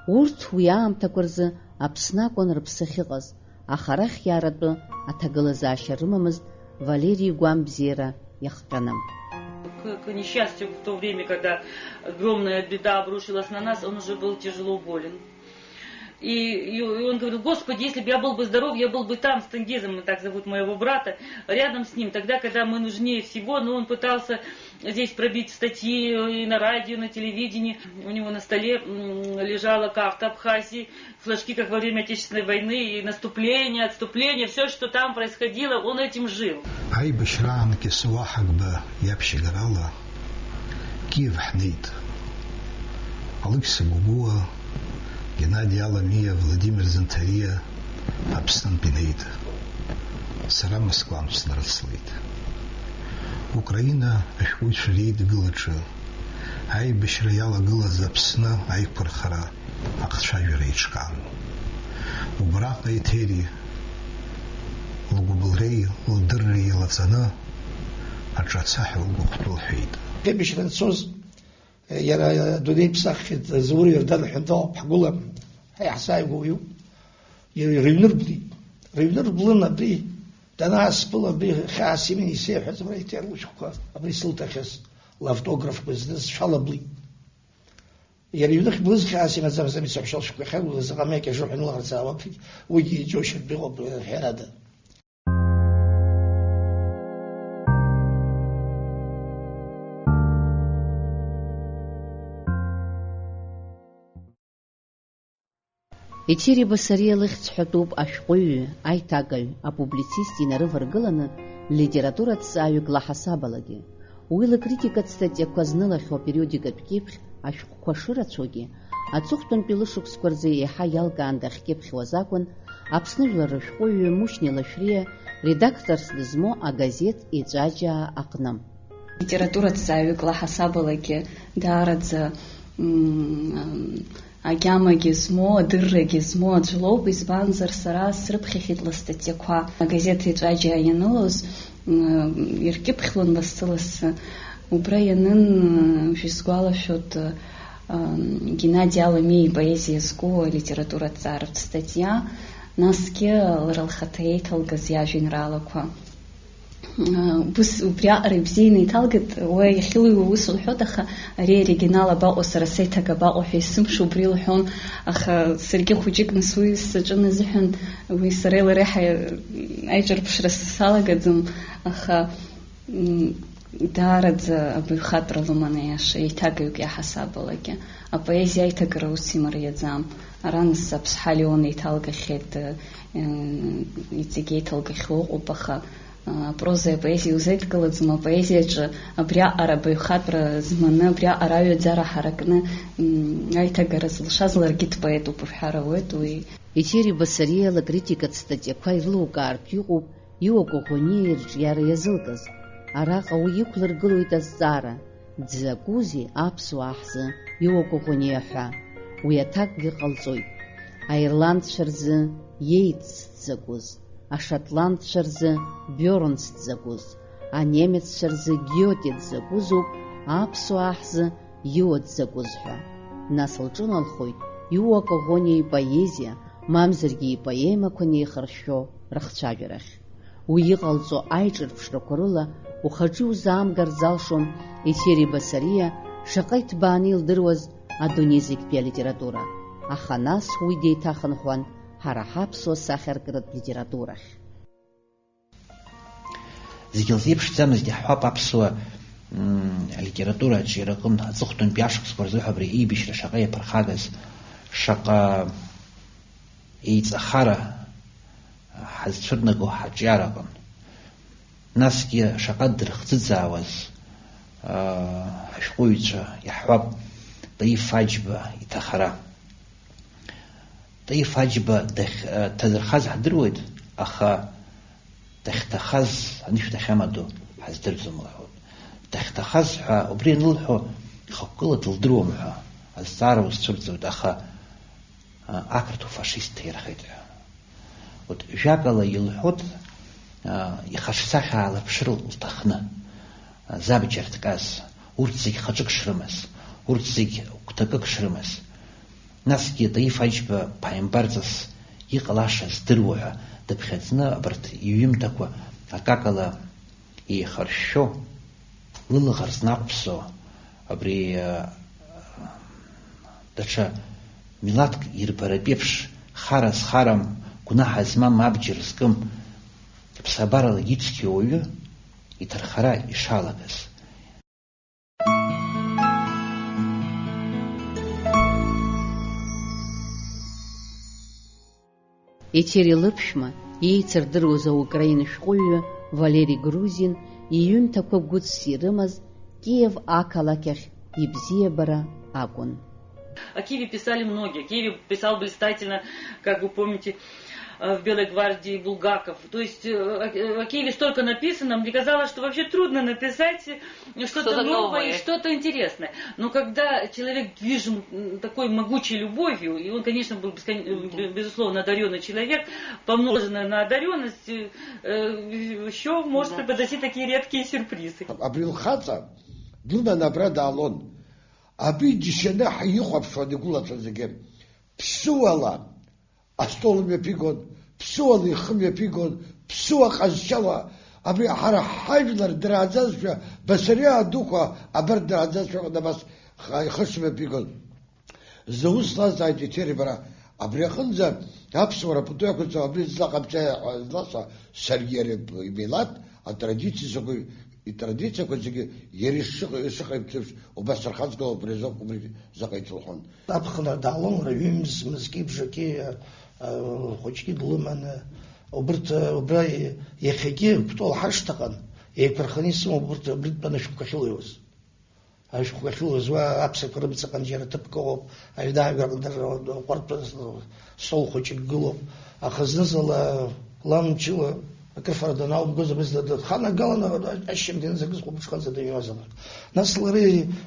Урҭ уи аамҭақәа рзы Аԥсны акәын рыԥсы ахьыҟаз, аха арахь иааратәы аҭагылазаашьа рымамызт Валери игәам бзиара иахҟьаны. К, к несчастью, в то время, когда огромная беда обрушилась на нас, он уже был тяжело болен. И, и он говорил: «Господи, если бы я был бы здоров, я был бы там, с Тенгизом», так зовут моего брата, рядом с ним, тогда, когда мы нужнее всего, но он пытался здесь пробить статьи и на радио, и на телевидении. У него на столе, м, лежала карта Абхазии, флажки, как во время Отечественной войны, и наступление, отступление, всё, что там происходило, он этим жил. Аибашьраан Кьасоу Аҳагба иаԥшьагарала Киев ҳнеит. Алықьса Гәыгәуа, Геннади Аламиа, Владимир Занҭариа Аԥснынтә инеит. Сара Москвантә снарыцлеит. Украина ашәҟәыҩҩцәа реидгылаҿы аибашьра иалагылаз Аԥсны аиқәырхара ахцәажәара еиҿкаан. Убраҟа Еҭери лгәыбылреи лдырреи еилаҵаны аҿацаҳәа лгәыхәтәы лҳәеит. Аибашьра анцоз, иара адунеи иԥсаххьеит, Заур Иордан ҳәа дыҟоуп, ҳгәыла ҳаиҳа-, ҳзааигәоу уаҩуп. Иара рыҩны рблит. Рыҩны рблын абри данаасԥыла, абри хьаас иманы исеиҳәаз, абра иҭер лышәҟәқәа, абри сылҭахьаз лавтографқәа зны сшәала блит. Иара иҩныхь блызхьаас имаӡамыз амицаҳәшьа лшәҟәқәа иахьакәыз заҟа мҩак иажу ҳәа инылаҟарҵаауан, уигьы иџьоушьартә иҟоуп, ҳәарада. Еҭери Басариа лыхьӡ ҳәатәуп ашәҟәыҩҩы, аиҭагаҩ, апублицист инарываргыланы литератураҭҵааҩык лаҳасабалагьы. Уи лыкритикатә статиақәа знылахьоу апериодикатә кьыԥхь ашәҟәқәа шырацәоугьы, аҵыхәтәантәи лышықәсқәа рзы еиҳа иалкаан дахькьыԥхьуаз акәын, Аԥсны жәлар рышәҟәыҩҩы Мушьни Лашәриа редакторс дызмоу агазеҭ Еҵәаџьаа аҟны. Литератураҭҵааҩык лаҳасабалагьы даараӡа, м, агьамагьы змоу, адыррагьы змоу аӡә лоуп, избанзар, сара срыԥхьахьеит лыстатиақәа. Агазеҭ Еҵәаџьаа ианылоз, м, иркьыԥхьлон лассы-лассы. Убра ианын, м, шәысгәалашәоит, м, Геннади Аламиа ипоезиа зку алитератураҭҵааратә статиа, насгьы лара лхаҭа еиҭалгаз иажәеинраалақәа. Ус убриаҟара ибзианы иҭалгеит, уа иахьылыҩуа ус лҳәоит, аха ари аоригинал абаҟоу, сара сеиҭага абаҟоу ҳәа есымша убри лҳәон, аха саргьы хәыҷык нас уи саҿын азыҳәан, уи сареи лареи ҳаи-, аиҿырԥшра салагаӡам, аха, м, даараӡа абаҩхатәра лыман аиаша, еиҭагаҩык иаҳасабалагьы. Апоезиа аиҭагара ус имариаӡам. Ара нас Аԥсҳа Леон еиҭалгахьеит, м, иҵегь еиҭалгахьоу ыҟоуп, аха апрозеи апоезиеи узеидкылаӡом, апоезиаҿы абриаҟара абаҩхатәра зманы, абриаҟара аҩаӡара ҳаракны, м, аиҭагара зылшаз ларгьы дпоетуп уҳәар ауеит уи. Еҭери Басариа лакритикатә статиақәа ирылукаартә иҟоуп Иуа Коӷониа ирҿиара иазылкыз. Араҟа уи иқәлыргылоит азҵаара, дзакәузеи аԥсуаа ҳзы Иуа Коӷониа ҳәа? Уи аҭакгьы ҟалҵоит. Аирландцәа рзы Иеитс дзакәыз, ашотландцәа рзы Биорнс дзакәыз, анемеццәа рзы Гиоте дзакәызоуп аԥсуаа ҳзы Иуа дзакәыз ҳәа. Нас лҿыналхоит Иуа Коӷониа ипоезиа, мамзаргьы ипоемақәа неихыршәшәо рыхцәажәарахь. Уи иҟалҵо аиҿырԥшрақәа рыла ухаҿы иузаамгар залшом Еҭери Басариа шаҟа иҭбааны илдыруаз адунеи зегьтәи алитература, аха нас уи деиҭахынҳәуан ҳара ҳаԥсуа сахьаркратә литературахь. Зегьы лзеиԥшӡамызт, иаҳҳәап, аԥсуа, м, алитература аҿиараҟынтә аҵыхәтәантәи ашықәсқәа рзы ҳәа абри еибашьра шаҟа иаԥырхагаз, шаҟа еиҵахара ҳазцәырнаго ҳаҿиараҟын. Насгьы шаҟа дырхӡыӡаауаз, аа, ҳашәҟәыҩҩцәа, иаҳҳәап, Таиф Аџьба иҭахара. Таиф Аџьба дахь-, дҭадырхаз ҳдыруеит, аха дахьҭахаз анышә дахьамадоу ҳаздырӡом лҳәоит. Дахьҭахаз ҳәа убри анылҳәо, хықәкыла дылдыруам ҳәа азҵаара узцәырҵуеит, аха, а, ақырҭуа фашист ҭаирхеит ҳәа. Урҭ жәакала илҳәоит, а, ихаҿсахьа аалаԥшыр лҭахны. Забџьар ҭказ, урҭ зегь хаҿык шрымаз, урҭ зегь гәҭакык шрымаз. Насгьы Таиф Аџьба ԥааимбарҵас иҟалаша здыруа ҳәа дыԥхьаӡаны абарҭ иҩымҭақәа акакала еихаршәшәо, лылаӷырӡ нақәԥсо, абри, а, даҽа милаҭк ирбаратә еиԥш, хара зхарам, гәнаҳа змам, абџьар зкым, ԥсабаралагьы ицқьоу ауаҩы иҭархара ишалагаз. Еҭери лыԥшәма, еицырдыруаз аукраин шәҟәыҩҩы Валери Грузин иҩымҭақәа гәыцс ирымаз Киев ақалақь ахь ибзиабара акәын. О Киеве писали многие. О Киеве писал блистательно, как вы помните, э, в «Белой гвардии» Булгаков. То есть, э, о, о Киеве столько написано, мне казалось, что вообще трудно написать что-то Что-то новое и новое. Что-то интересное. Но когда человек движим, м, такой могучей любовью, и он, конечно, был бескон-, э, бе-, безусловно, одарённый человек, помноженное на одарённость, э, э, ещё может Да. преподносить такие редкие сюрпризы. Абри лхаҵа длыманы абра даалон. Абри џьшьаны ҳихәаԥшуан игәылацәа зегьы. Ԥсыуала астол мҩаԥигон, ԥсыуала ихы мҩаԥигон, ԥсыуа ҟазшьала, абри ҳара ҳажәлар дырааӡазшәа, Басариа дуқәа абарҭ дырааӡазшәа аҟны абас ха-, ихы шымҩаԥигон. Заус лазҵааит Еҭери бара, абри аҟынӡа аԥсуара пату иақәырҵо абри злаҟамҵа ҳәа зласҳәа, саргьы иара имилаҭ, атрадициа закәи, итрадициақәа зегьы иара ишыҟ-, ишыҟаимҵо еиԥш убас сырхаҵгыло убри азоуп, убри заҟа иҭылҳәон. Аԥхынра даалон лара ҩымз, мызки бжаки, а, а, хәыҷки длыманы. Убырҭ, а, убра и-, иахьагьы Кәтол ҳашҭаҟан еиқәырханы исымоуп убырҭ абритәаны ашәҟәқәа ахьылҩуаз. Ашәҟәқәа ахьылуаз уа аԥсақәа рымҵаҟан џьара ҭыԥк ыҟоуп, аҩны ажәлар ҟәардәы стол хәыҷык гылоуп. Аха зны-зынла лан мчыла акрыфара данаумгоз абызна дханагаланы ашьыжьымҭан зегьы зхәыԥшханӡа дыҩуазаалак. Нас лара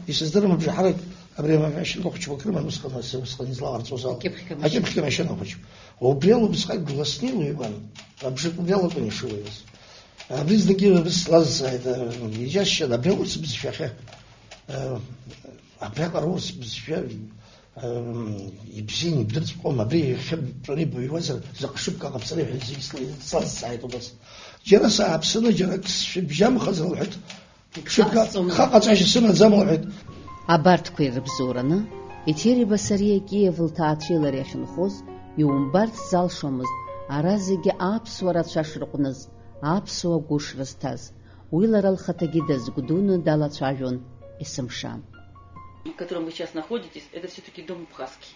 исыздырам абжаҳарак абри амашьынқәа хәыҷқәа рыман усҟан, асы-, усҟан излаҟарҵоз ала. Акьыԥхьқәа машьына. Акьыԥхьқәа машьына хәыҷқәа. Убри ала убысҟак дласны илыҩуан, абжак убри алакәын ишылыҩуаз. Абри зныгьы абыс слазҵааит, э, иџьасшьан, абри аурыс бызшәахьы. Э, абриаҟара аурыс бызшәа, э, ибзиан ибдырҵәҟьом, абри иахьа бтәаны ибыҩуазар, заҟа шықәка ҟабҵара ҳәа зегьы сла-, слазҵааит убас. Џьара сааԥсаны, џьара ак сшәыбжьамхазар лҳәеит. Шықәка, ҟасҵом. Хаҟаҵашьа сымаӡам лҳәеит. Абарҭқәа ирыбзоураны, Еҭери Басариа Киев лҭаацәеи лареи ахьынхоз, иумбарц залшомызт ара зегьы аԥсуа рацәа шрыҟәныз, аԥсуа гәы шрызҭаз. Уи лара лхаҭагьы дазгәдуны далацәажәон есымша. В котором вы сейчас находитесь, это всё-таки дом абхазский.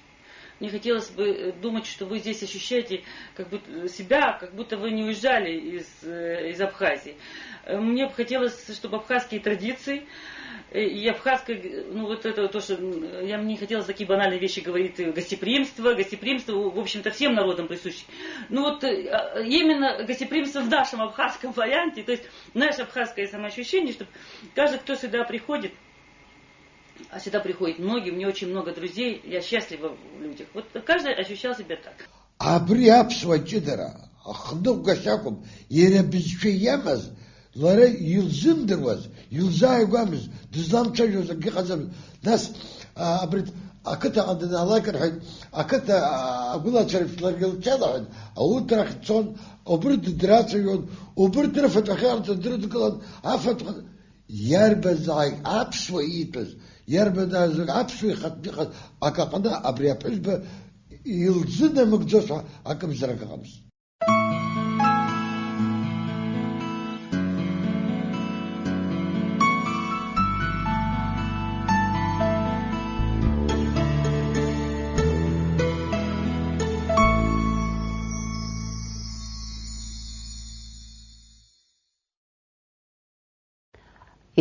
Мне хотелось бы, э, думать, что вы здесь ощущаете как будто, э, себя, как будто вы не уезжали из, э, из Абхазии. Э, мне бы хотелось, чтобы абхазские традиции, э, и абхазская, г-, ну, вот это то, что, м, я, мне не хотелось такие банальные вещи говорить, э, гостеприимство, гостеприимство, в общем-то, всем народам присуще. Ну вот, э, а, именно гостеприимство в нашем абхазском варианте, то есть наше абхазское самоощущение, чтобы каждый, кто сюда приходит, а сюда приходят многие, у меня очень много друзей, я счастлива в людях. Вот каждый ощущал себя так. Абри аԥсуа ҷыдара, ахныҟәгашьа акәым, иара бызшәа иамаз, лара илзымдыруаз, илзааигәамыз, дызламцәажәоз акгьы ыҟаӡамызт. Нас, а, абри ақыҭаҟа данаалак рҳәеит, ақыҭа, а, агәылацәа реиԥш ларгьы лҽалаҳәан, ауҭрахь дцон, убырҭ драцәажәон, убырҭ рыфатә ахьыҟарҵаз дрыдгылан, афатә Иарбанзаалак аԥсуа иитәыз, иарбанзаалак аԥсуа ихатәы иҟаз акы аҟны абри аԥҳәызба илзынамыгӡоз ҳәа акымзарак ыҟамызт.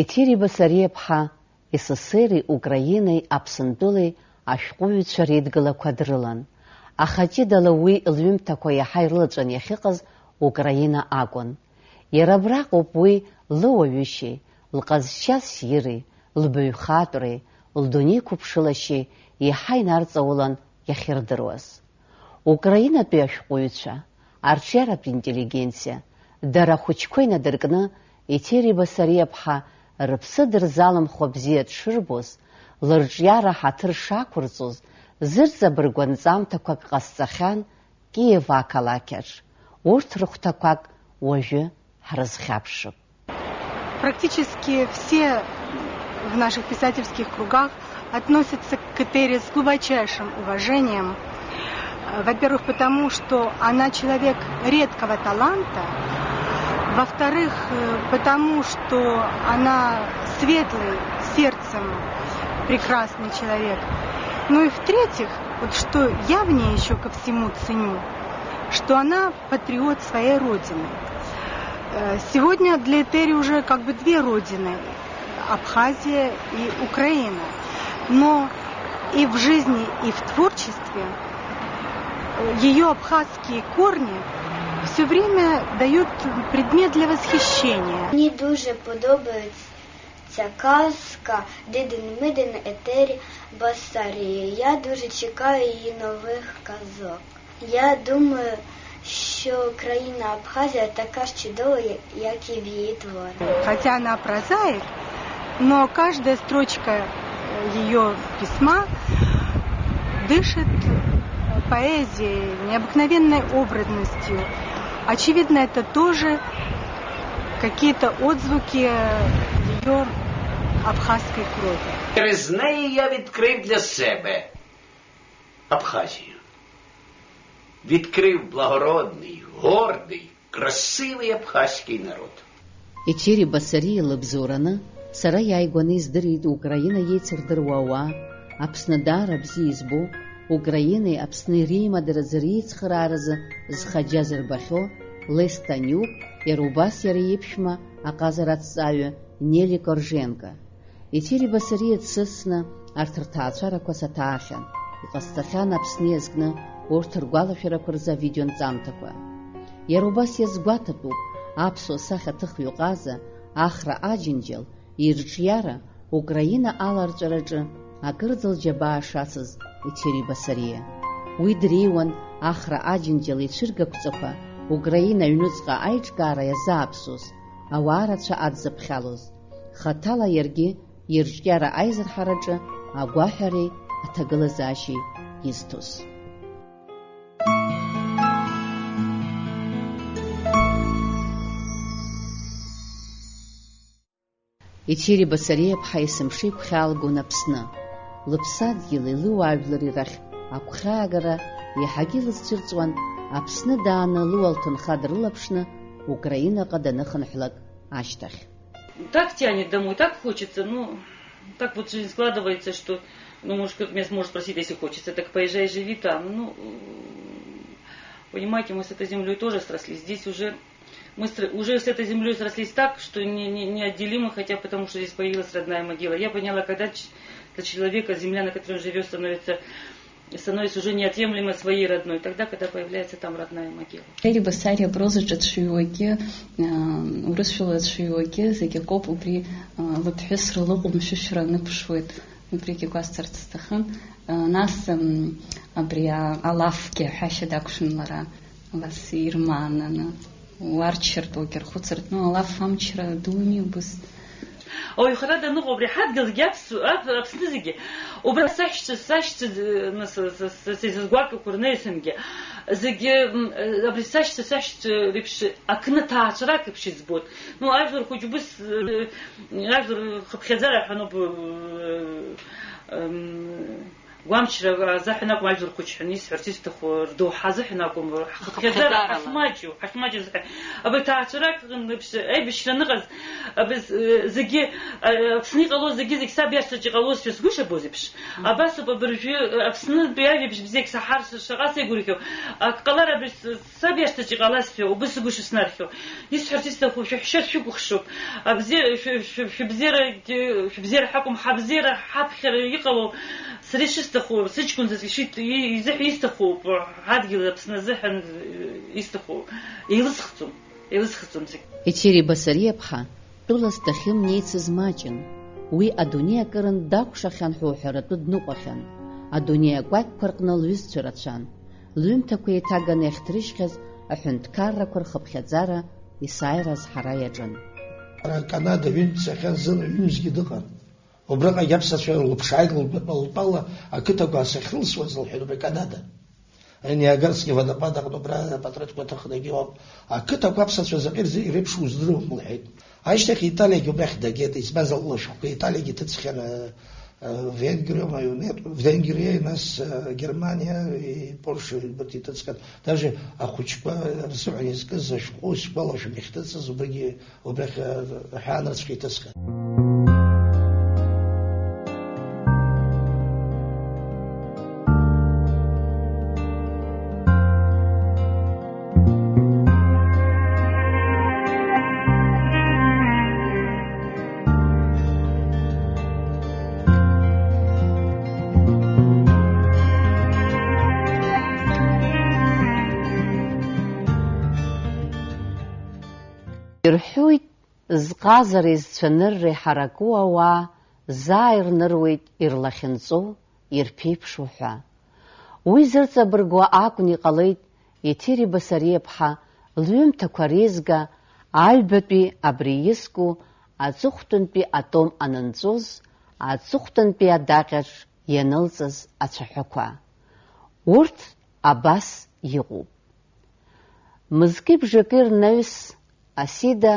Еҭери Басариаԥҳа С С С Р-и Украинеи Аԥсынтәылеи ашәҟәыҩҩцәа реидгылақәа дрылан, аха ҷыдала уи лҩымҭақәа иаҳа ирылаҵәан иахьыҟаз Украина акәын. Иара абраҟоуп уи лыуаҩышьеи, лҟазшьа ссири, лбаҩхатәреи, лдунеиқәыԥшылашьеи еиҳа инарҵаулан иахьырдыруаз. Украинатәи ашәҟәыҩҩцәа, арҿиаратә интеллигенциа, дара ахәыҷқәа инадыркны, Еҭери Басариаԥҳа рыԥсы дырзалымхуа бзиа дшырбоз, лырҿиара ҳаҭыр шақәырҵоз, зырҵабыргуа нҵамҭақәак ҟасҵахьан Киев ақалақьаҿ. Урҭ рыхәҭақәак уажәы ҳрызхьаԥшып. Практически все в наших писательских кругах относятся к Этери с глубочайшим уважением. Э, во-первых, потому что она человек редкого таланта. Во-вторых, э, потому что она светлый сердцем, прекрасный человек. Ну и в-третьих, вот что я в ней ещё ко всему ценю, что она патриот своей родины. Э, сегодня для Этери уже как бы две родины, Абхазия и Украина. Но и в жизни, и в творчестве, э, её абхазские корни всё время дают предмет для восхищения. Мені дуже подобається казка Дидин Мидин Етері Басарії. Я дуже чекаю її нових казок. Я думаю, що країна Абхазія така ж чудова, як і в її творах. Хотя она прозаик, но каждая строчка, э, её письма дышит, э, поэзией, необыкновенной образностью. Очевидно, это тоже какие-то отзвуки, э, её абхазской крови. Через неї я відкрив для себе Абхазію. Відкрив благородний, гордий, красивий абхазький народ. Етери Басариа лыбзоураны сара иааигәаны издырит Украина еицырдыруа ауаа, Аԥсны даара бзиа избо, Украинеи Аԥсни реимадаразы реицхырааразы зхаџьа зырбахьоу Лес Танюк, иара убас иара иԥшәма аҟазара аҭҵааҩы Нели Корженко. Етери Басариа дсыцны арҭ рҭаацәарақәа саҭаахьан, иҟасҵахьан Аԥсны иазкны урҭ ргәалашәарақәа рзы авидеонҵамҭақәа. Иара убас иазгәаҭатәуп аԥсуа сахьаҭыхҩы ҟаза Ахра Аџьынџьал ирҿиара Украина аларҵәараҿы акырӡа лџьабаа шацыз Етери Басариа. Уи дреиуан Ахра Аџьынџьал ицәыргақәҵақәа Украина аҩнуҵҟа аиҿкаара иазааԥсоз, ауаа рацәа адзыԥхьалоз. Хаҭала иаргьы ирҿиара аизырҳараҿы агәаҳәареи аҭагылазаашьеи изҭоз. Етери Басариа-ԥҳа есымша игәхьаалгон Аԥсны. Лыԥсадгьыли лыуаажәлари рахь агәхьаагара иаҳагьы лызцәырҵуан Аԥсны дааны луа лҭынха дрылаԥшны Украинаҟа даныхынҳәлак ашьҭахь. Так тянет домой, так хочется, ну, так вот жизнь складывается, что, ну, может, кто-то меня сможет спросить, если хочется, так поезжай, живи там, ну, э, понимаете, мы с этой землей тоже срослись, здесь уже, мы стр- уже с этой землей срослись так, что не- не- неотделимы, хотя потому что здесь появилась родная могила. Я поняла, когда ч- для человека земля, на которой он живет, становится становится уже неотъемлемо своей родной, тогда, когда появляется там родная могила. Етери Басариа апрозаҿы дшыҩуагьы, аа, урысшәала дшыҩуагьы зегь акоуп, убри, аа, лыԥҳәыс рылаҟәымшәышәра аныԥшуеит, убригьы гәасҭарц сҭахын. Аа, нас, м, абри а- алафгьы аҳәашьа дақәшәон лара, абас ирмаананы. Уарччартә уагьырхәыцыртә, ну, алаф амчра думи убыс. Ауаҩ ихаҭа даныҟоу абри ҳадгьыл зегьы аԥсу-, ап-, Аԥсны зегьы. Убра сашьцәа, сашьцәа, э, нас, с-, с-, с-, сызгәакьақәа рнаҩсангьы, зегьы, м, э, абри сашьцәа, сашьцәа реиԥш акны ҭаацәарак еиԥш избоит. Ну, ажәлар хәыҷ убыс, э, ажәлар хыԥхьаӡара ҳәа ануп, э, м, Гәамчра азыҳәан акәым, ажәлар хәыҷ ҳәа исҳәарц исҭаху, рдоуҳа азыҳәан акәым, ҳхыԥхьаӡара Хыԥхьаӡарала. Ҳахьмаҷу, ҳахьмаҷу азыҳәан. Абри ҭаацәарак ҟны, аибашьра аныҟаз, абри з-, зегьы, а, Аԥсны иҟалоз зегьы, зегь саб иашҭаҿ иҟалозшәа сгәы шабоз еиԥш. Мгм. Абас ауп абыржәы, а, Аԥснытәи ажәабжь бзиак саҳар ш-, шаҟа сеигәырӷьо. Ак ҟалар абри с-, саб иашҭаҿ иҟалазшәа, убыс сгәы шыснархьо. Исҳәарц исҭаху, шәаҳәшьа шәықәыхшоуп. Абзиа-, шәы-, шәы-, шәыбзиарагьы, шәыбзиара ҳакәым, ҳабзиара ҳаԥхьара иҟало, сара ишысҭаху, сыҷкәын заҵә ишит-, и-, изыҳәа исҭахуп, ҳадгьыл Аԥсны азыҳәан, э, исҭаху, еилысхӡом, еилысхӡом зегь. Етери Басариа-ԥҳа тәылас дахьымнеицыз маҷын. Уи адунеи акырынтә дакәшахьан ҳәа уҳәаратәы дныҟәахьан. Адунеи акәакьқәа рҟны лҩызцәа рацәан. Лҩымҭақәа еиҭаганы иахьҭрыжьхьаз аҳәынҭқаррақәа рхыԥхьаӡара есааира азҳара иаҿын. Ара Канада ҩынтә дцахьан, зны ҩымзгьы дыҟан. Убраҟагь аԥсацәа лыԥшааит лтәала, лтәала ақыҭақәа сахьрылсуаз, лҳәеит, убри Канада. Ниагарски водопад аҟны убра апатреҭқәа ҭыхны егьыҟоуп. Ақыҭақәа аԥсацәа заҟа ирзы-, иреиԥшу уздыруам, лҳәеит. Ашьҭахь Италиагьы убрахь дагеит, избанзар, лылашәҟәқәа Италиагьы ҭыҵхьан, э, э, Венгриоума, Венгриеи, нас, э, Германиа, и Польша, убарҭ иҭыҵхьан. Даже ахәыҷқәа рзыҳәан изкыз ашәҟәы сгәалашәом иахьҭыҵыз, убригьы Убрахь, э, аҳәаанырцәҟьа иҭысхьан. Ирҳәоит, зҟазара изцәанырра иҳараку ауаа заа ирныруеит ирлахьынҵоу, ирԥеиԥшу ҳәа. Уи зырҵабыргуа акәны иҟалеит Еҭери Басариаԥҳа лҩымҭақәа реизга, аҩбатәи абри иску аҵыхәтәантәи атом анынҵәоз, аҵыхәтәантәи адаҟьаҿ ианылҵаз ацәаҳәақәа. Урҭ абас иҟоуп. Мызки бжаки рнаҩс Асида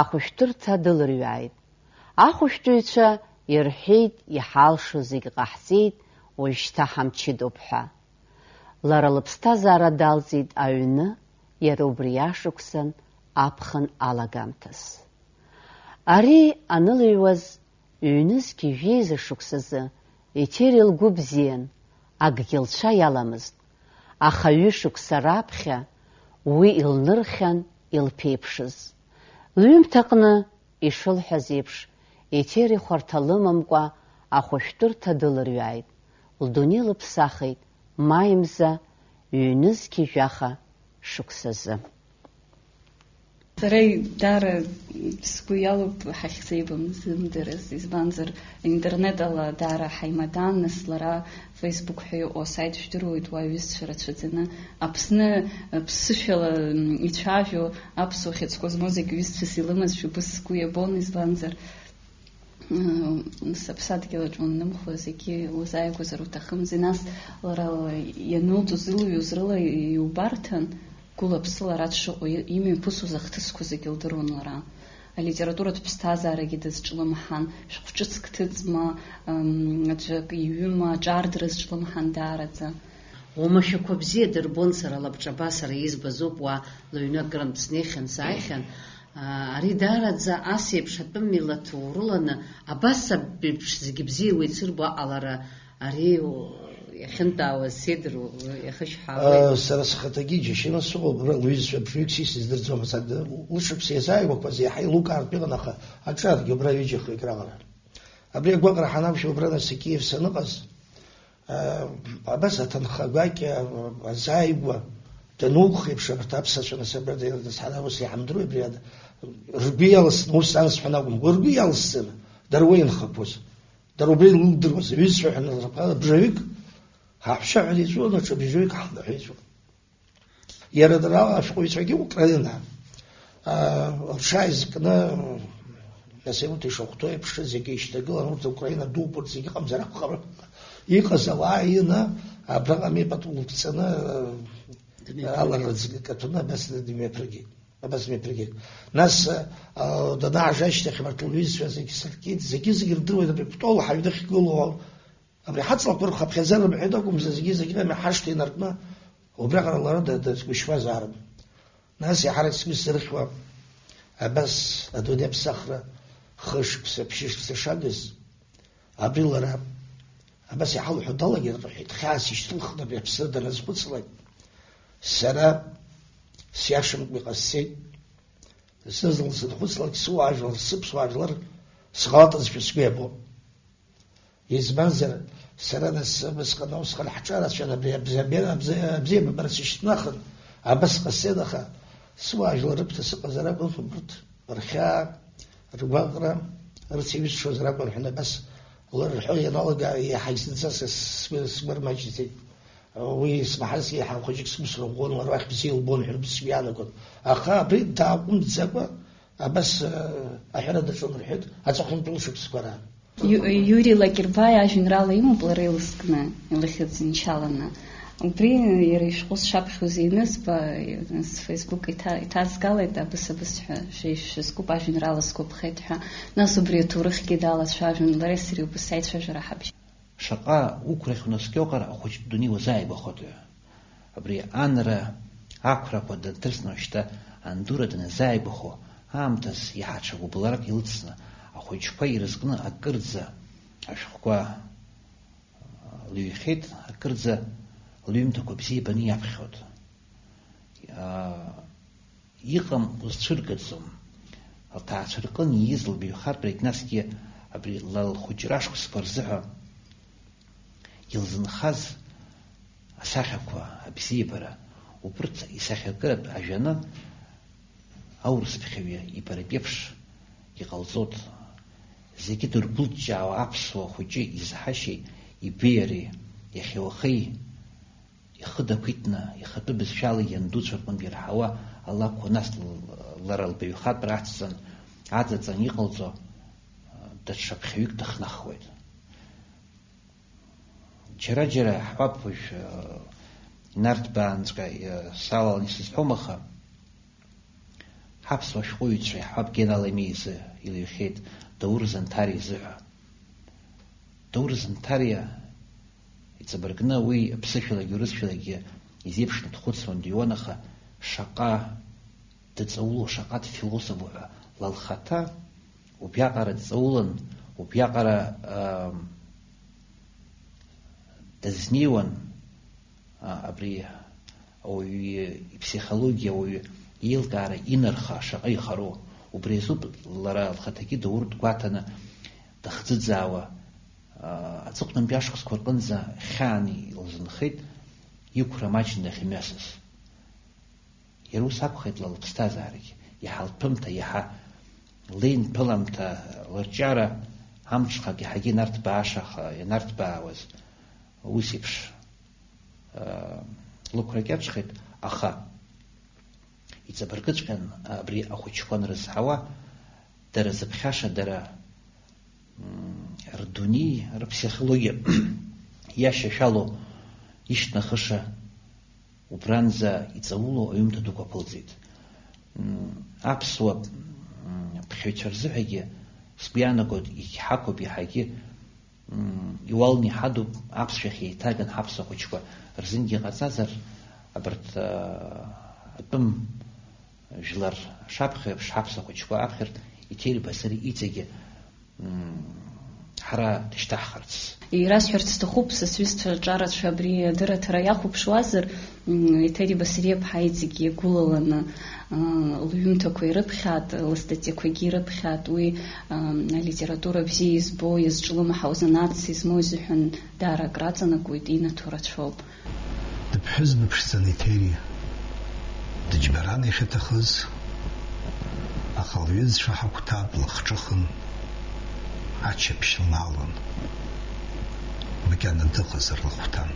ахәышәтәырҭа дылырҩааит. Ахәышәтәыҩцәа ирҳәеит, иҳалшо зегь ҟаҳҵеит, уажәшьҭа ҳамчыдоуп ҳәа. Лара лыԥсҭазаара далҵит аҩны, иара убри ашықәсан аԥхын алагамҭаз. Ари анылыҩуаз, ҩнызқь жәеиза шықәсазы Еҭери лгәы бзиан, акгьы лцәа иаламызт, аха ҩышықәса раԥхьа уи илнырхьан илԥеиԥшыз. Лҩымҭаҟны, ишылҳәаз еиԥш, Еҭери хәарҭа лымамкәа ахәышәтәырҭа дылырҩааит, лдунеи лыԥсахит, маи мза, ҩнызқь жәаха шықәсазы. Сара даара сгәы иалоуп ҳахьзеибамзымдырыз, избанзар, интернет ала даара ҳаимадан, нас лара Facebook ҳәа иҟоу асайт жәдыруеит, уа аҩызцәа рацәаӡаны, Аԥсны ԥсышәала, м, ицәажәо аԥсуа хьыӡқәа змоу зегь ҩызцәас илымазшәа убыс сгәы иабон, избанзар, Сыԥсадгьылаҿ уаннымхо зегьы узааигәазар уҭахымзи, нас лара ианылҵоз, илҩуз рыла иубарҭан, гәыла-ԥсыла ара дшыҟоу, и-, имҩаԥысуаз ахҭысқәа зегьы лдыруан лара. Алитературатә ԥсҭазаарагьы дазҿлымҳан, шәҟә ҿыцк ҭыҵма, м, аӡәы акы иҩыма, аҿар дрызҿлымҳан даараӡа. Уамашәақәа бзиа дырбон сара лабҿаба, сара избаз ауп, уа лыҩны акырынтә снеихьан, сааихьан. Ари даараӡа ас еиԥш атәым милаҭ урыланы, абас абеиԥш зегьы бзиа уеицырбо аҟалара, ари иахьынтәаауаз сеидыруа, иахышьҳәаауеит. Сара схаҭагьы иџьашьаны сыҟоуп, абра лҩызцәа бжаҩык сиас издырӡомызт, лышықәса иазааигәақәаз иаҳа еилукаартә иҟан, аха аҿаргьы убра ҩыџьахеит раҟара. Абри агәаҟра ҳанақәшәо, убра нас Киев саныҟаз, Абас аҭынха гәакьа азааигәа дануқәхеиԥш, абарҭ аԥсацәа нас абра дазҳара ус иҳамдыруеи, абри ада? Ргәы иалсны, ус ан сҳәан акәымкәа, ргәы иалсны, дара уа инхақәоз, дара убри илдыруаз, аҩызцәа ҳәа нрыԥхьан, бжаҩык ҳаҳәшьа ҳәа иҵәуон, аҽа бжаҩык ҳан ҳәа иҵәуон. Иара дара ашәҟәыҩҩцәагьы Украина, аа, рҽааизкны, нас урҭ ишахәҭоу еиԥш, зегьы ишьҭагылан, урҭ Украина дуқәа рҿы зегьы ыҟамзар акәхап. Иҟаз ауаа иины, абраҟа митәатә лықәҵаны, Дмитри. Аларазы каҭәаны абас дымҩаԥыргеит. Абас дымҩаԥыргеит. Нас, аа, данаажа ашьҭахь, абарҭ лҩызцәа зегьы сыркит, зегьы-зегьы рдыруеит, абри Кәтол ҳаҩны ахьгылоу, Абри ҳаҵлақәа рхыԥхьаӡара рҳәеит акәымзар, зегьы-зегьы рами ҳашҭа инаркны, убриаҟара лара да-, дазгәышьуазаарын. Нас иаҳарак сгәы сзырхьуа, абас адунеи аԥсахра хышықәса, ԥшьышықәса шагыз, абри лара, абас иҳалҳәо далагеит рҳәеит, хьаас ишьҭылхын абри аԥсы даназхәыцлак, сара сиашамкәа иҟасҵеит, зны-зынла сынхәыцлак, сыуаажәлар, сыԥсуаажәлар сҟалаҵазшәа сгәы иабон. Избанзар, сара нас убысҟан, усҟан ҳҿарацәан, абри абзиабара, абзи-, абзиабара сышьҭнахын, абас ҟасҵеит, аха сыуаажәлар рыԥҭа сыҟазар акәын, убырҭ рхьаа, ргәаҟра, рыц иҩызцәозар акәын ҳәа абас лырҳәо ианалага, иаҳагь зынӡа сгәы, сгәы рмаҷӡеит. Уи смаҳарц еиҳа хәыҷык сгәы сырӷәӷәон, лара уахь бзиа илбон ҳәа убыс сгәы иаанагон. Аха абри дааҟәымҵӡакәа, Абас, э, аҳәара даҿын рҳәеит, аҵыхәтәантәи лышықәсқәа раан. Ю-, Иури Лакербаи ажәеинраала имоуп лара илызкны, илыхьӡ иншьаланы. Убри иара ишәҟәы сшаԥхьоз ианызба, сфейсбук иҭа-, иҭазгалеит, абыс-абыс ҳәа шәи-, шәызкуп, ажәеинраала сгәаԥхеит ҳәа. Нас убри аҭоурыхгьы далацәажәон, лареи сареи убыс аицәажәара ҳабжьан. Шаҟа уқәрахь унаскьоуҟар, ахәыҷтә дунеи уазааигәахоит ҳәа. Абри анра ақәрақәа дынҭрысны уажәшьҭа андура даназааигәахо, аамҭас иаҳа ҽа гәыблрак илыцны, ахәыҷқәа ирызкны акырӡа ашәҟәқәа лыҩхьеит, акырӡа лҩымҭақәа бзиабаны иаԥхьоит. Иҟам узцәыргаӡом. Лҭаацәа рҟын ииз лбаҩхатәрагь, насгьы абри ла лхәыҷра ашықәсқәа рзыҳәа илзынхаз асахьақәа, абзиабара, убырҭ исахьаркыратә ажәаны аурыс ԥхьаҩы ибаратә еиԥш иҟалҵоит. Зегьы дыргәылҷҷаауа аԥсуа хәыҷы изҳашьеи ибеиареи, иахьа уахеи ихы дақәиҭны, ихатәы бызшәала иандуцәа рҟынтә ирҳауа алакәқәа, нас л-, лара лбаҩхатәра ацҵан, аҵаҵан иҟалҵо, даҽа ԥхьаҩык дыхнахуеит. Џьара-џьара иаҳҳәап, уажә, э, инарҭбаанҵәҟьа, э, салалан исызҳәом, аха ҳаԥсуа шәҟәыҩҩцәа иаҳҳәап, Гена Лами изы илыҩхьеит Даур Занҭариа изыҳәа. Даур Занҭариа иҵабыргны уи аԥсышәалагьы урысшәалагьы изеиԥшны дхәыцуан, дыҩуан, аха шаҟа дыҵаулоу, шаҟа дфилософу ҳәа ла лхаҭа убриаҟара дҵаулан, убриаҟара, ам, дызнеиуан, а, абри ауаҩы иԥсихологиа, ауаҩы иеилкаара инарха шаҟа ихароу. Убри азоуп лара лхаҭагьы Даур дгәаҭаны дахӡыӡаауа, а, аҵыхәтәантәи ашықәсқәа рҟынӡа хьааны илзынхеит, иқәра маҷны дахьымҩасыз. Иара ус акәхеит ла лыԥсҭазаарагь, иаҳа лҭәымҭа, иаҳа леинԥыламҭа, лырҿиара амҽхак иаҳагьы инарҭбаашаха, ианарҭбаауаз ус еиԥш, аа, лықәра кьаҿхеит, аха иҵабыргыҵәҟьан абри ахәыҷқәа анрызҳауа, дара зыԥхьаша, дара, м, рдунеи, рыԥсихологиа иашьашәало, ишьҭнахыша, убранӡа иҵаулоу аҩымҭа дуқәа ԥылҵит. М, аԥсуа, м, ԥхьаҩцәа рзыҳәагьы, сгәы иаанагоит, егьҳақәуп иаҳагьы, м, иуалны иҳадуп, аԥсшәахь еиҭаган ҳаԥсуа хәыҷқәа рзынгьы ҟаҵазар, абарҭ, а, атәым жәлар шаԥхьо еиԥш, ҳаԥсуа хәыҷқәа аԥхьартә Еҭери Басариа иҵегьы, м, ҳара дышьҭаҳхырц. Ирасҳәарц сҭахуп, са сҩызцәа ҿарацәа абри адырраҭара иахәаԥшуазар, м, Еҭери Басариа-ԥҳа иҵегь иагәылаланы, а, лҩымҭақәа ирыԥхьаат, лыстатиақәагьы ирыԥхьаат, уи, а, алитература бзиа избо, иазҿлымҳау занааҭс измоу изыҳәан даара акраҵанакуеит, инаҭо рацәоуп. Дыԥҳәызба ԥшӡан Еҭери, дыџьбаран иахьаҭахыз, аха лҩызцәа ҳагәҭа длахҿыхын, аччаԥшь лнаалон. Макьана дыҟазар лыхәҭан.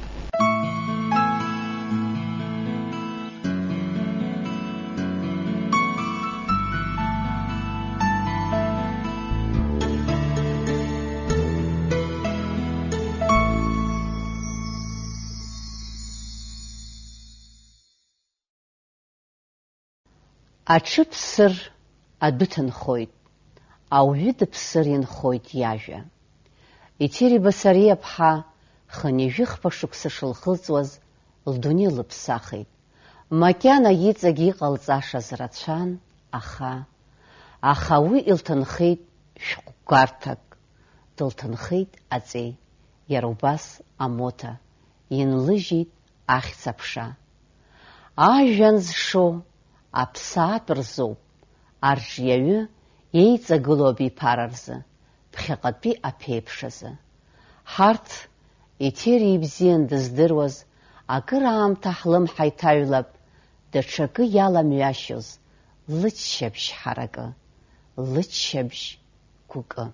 Аҽы ԥсыр адәы ҭынхоит, ауаҩы дыԥсыр инхоит иажәа. Еҭери Басариа-ԥҳа хынҩажәи хԥа шықәса шылхылҵуаз лдунеи лыԥсахит. Макьана иҵегь иҟалҵашаз рацәан, аха, аха уи илҭынхеит шәҟәгәарҭак, дылҭынхеит аҵеи, иара убас амоҭа, инлыжьит ахьӡ-аԥша. Ажәҩан зшо аԥсаатә рзоуп, арҿиаҩы еиҵагылоу абиԥара рзы, ԥхьаҟатәи аԥеиԥш азы. Ҳарҭ, Еҭери ибзиан дыздыруаз, акыраамҭа ҳлымҳа иҭаҩлап, даҽакы иаламҩашьоз, лыччабжь ҳаракы, лыччабжь гәыкы.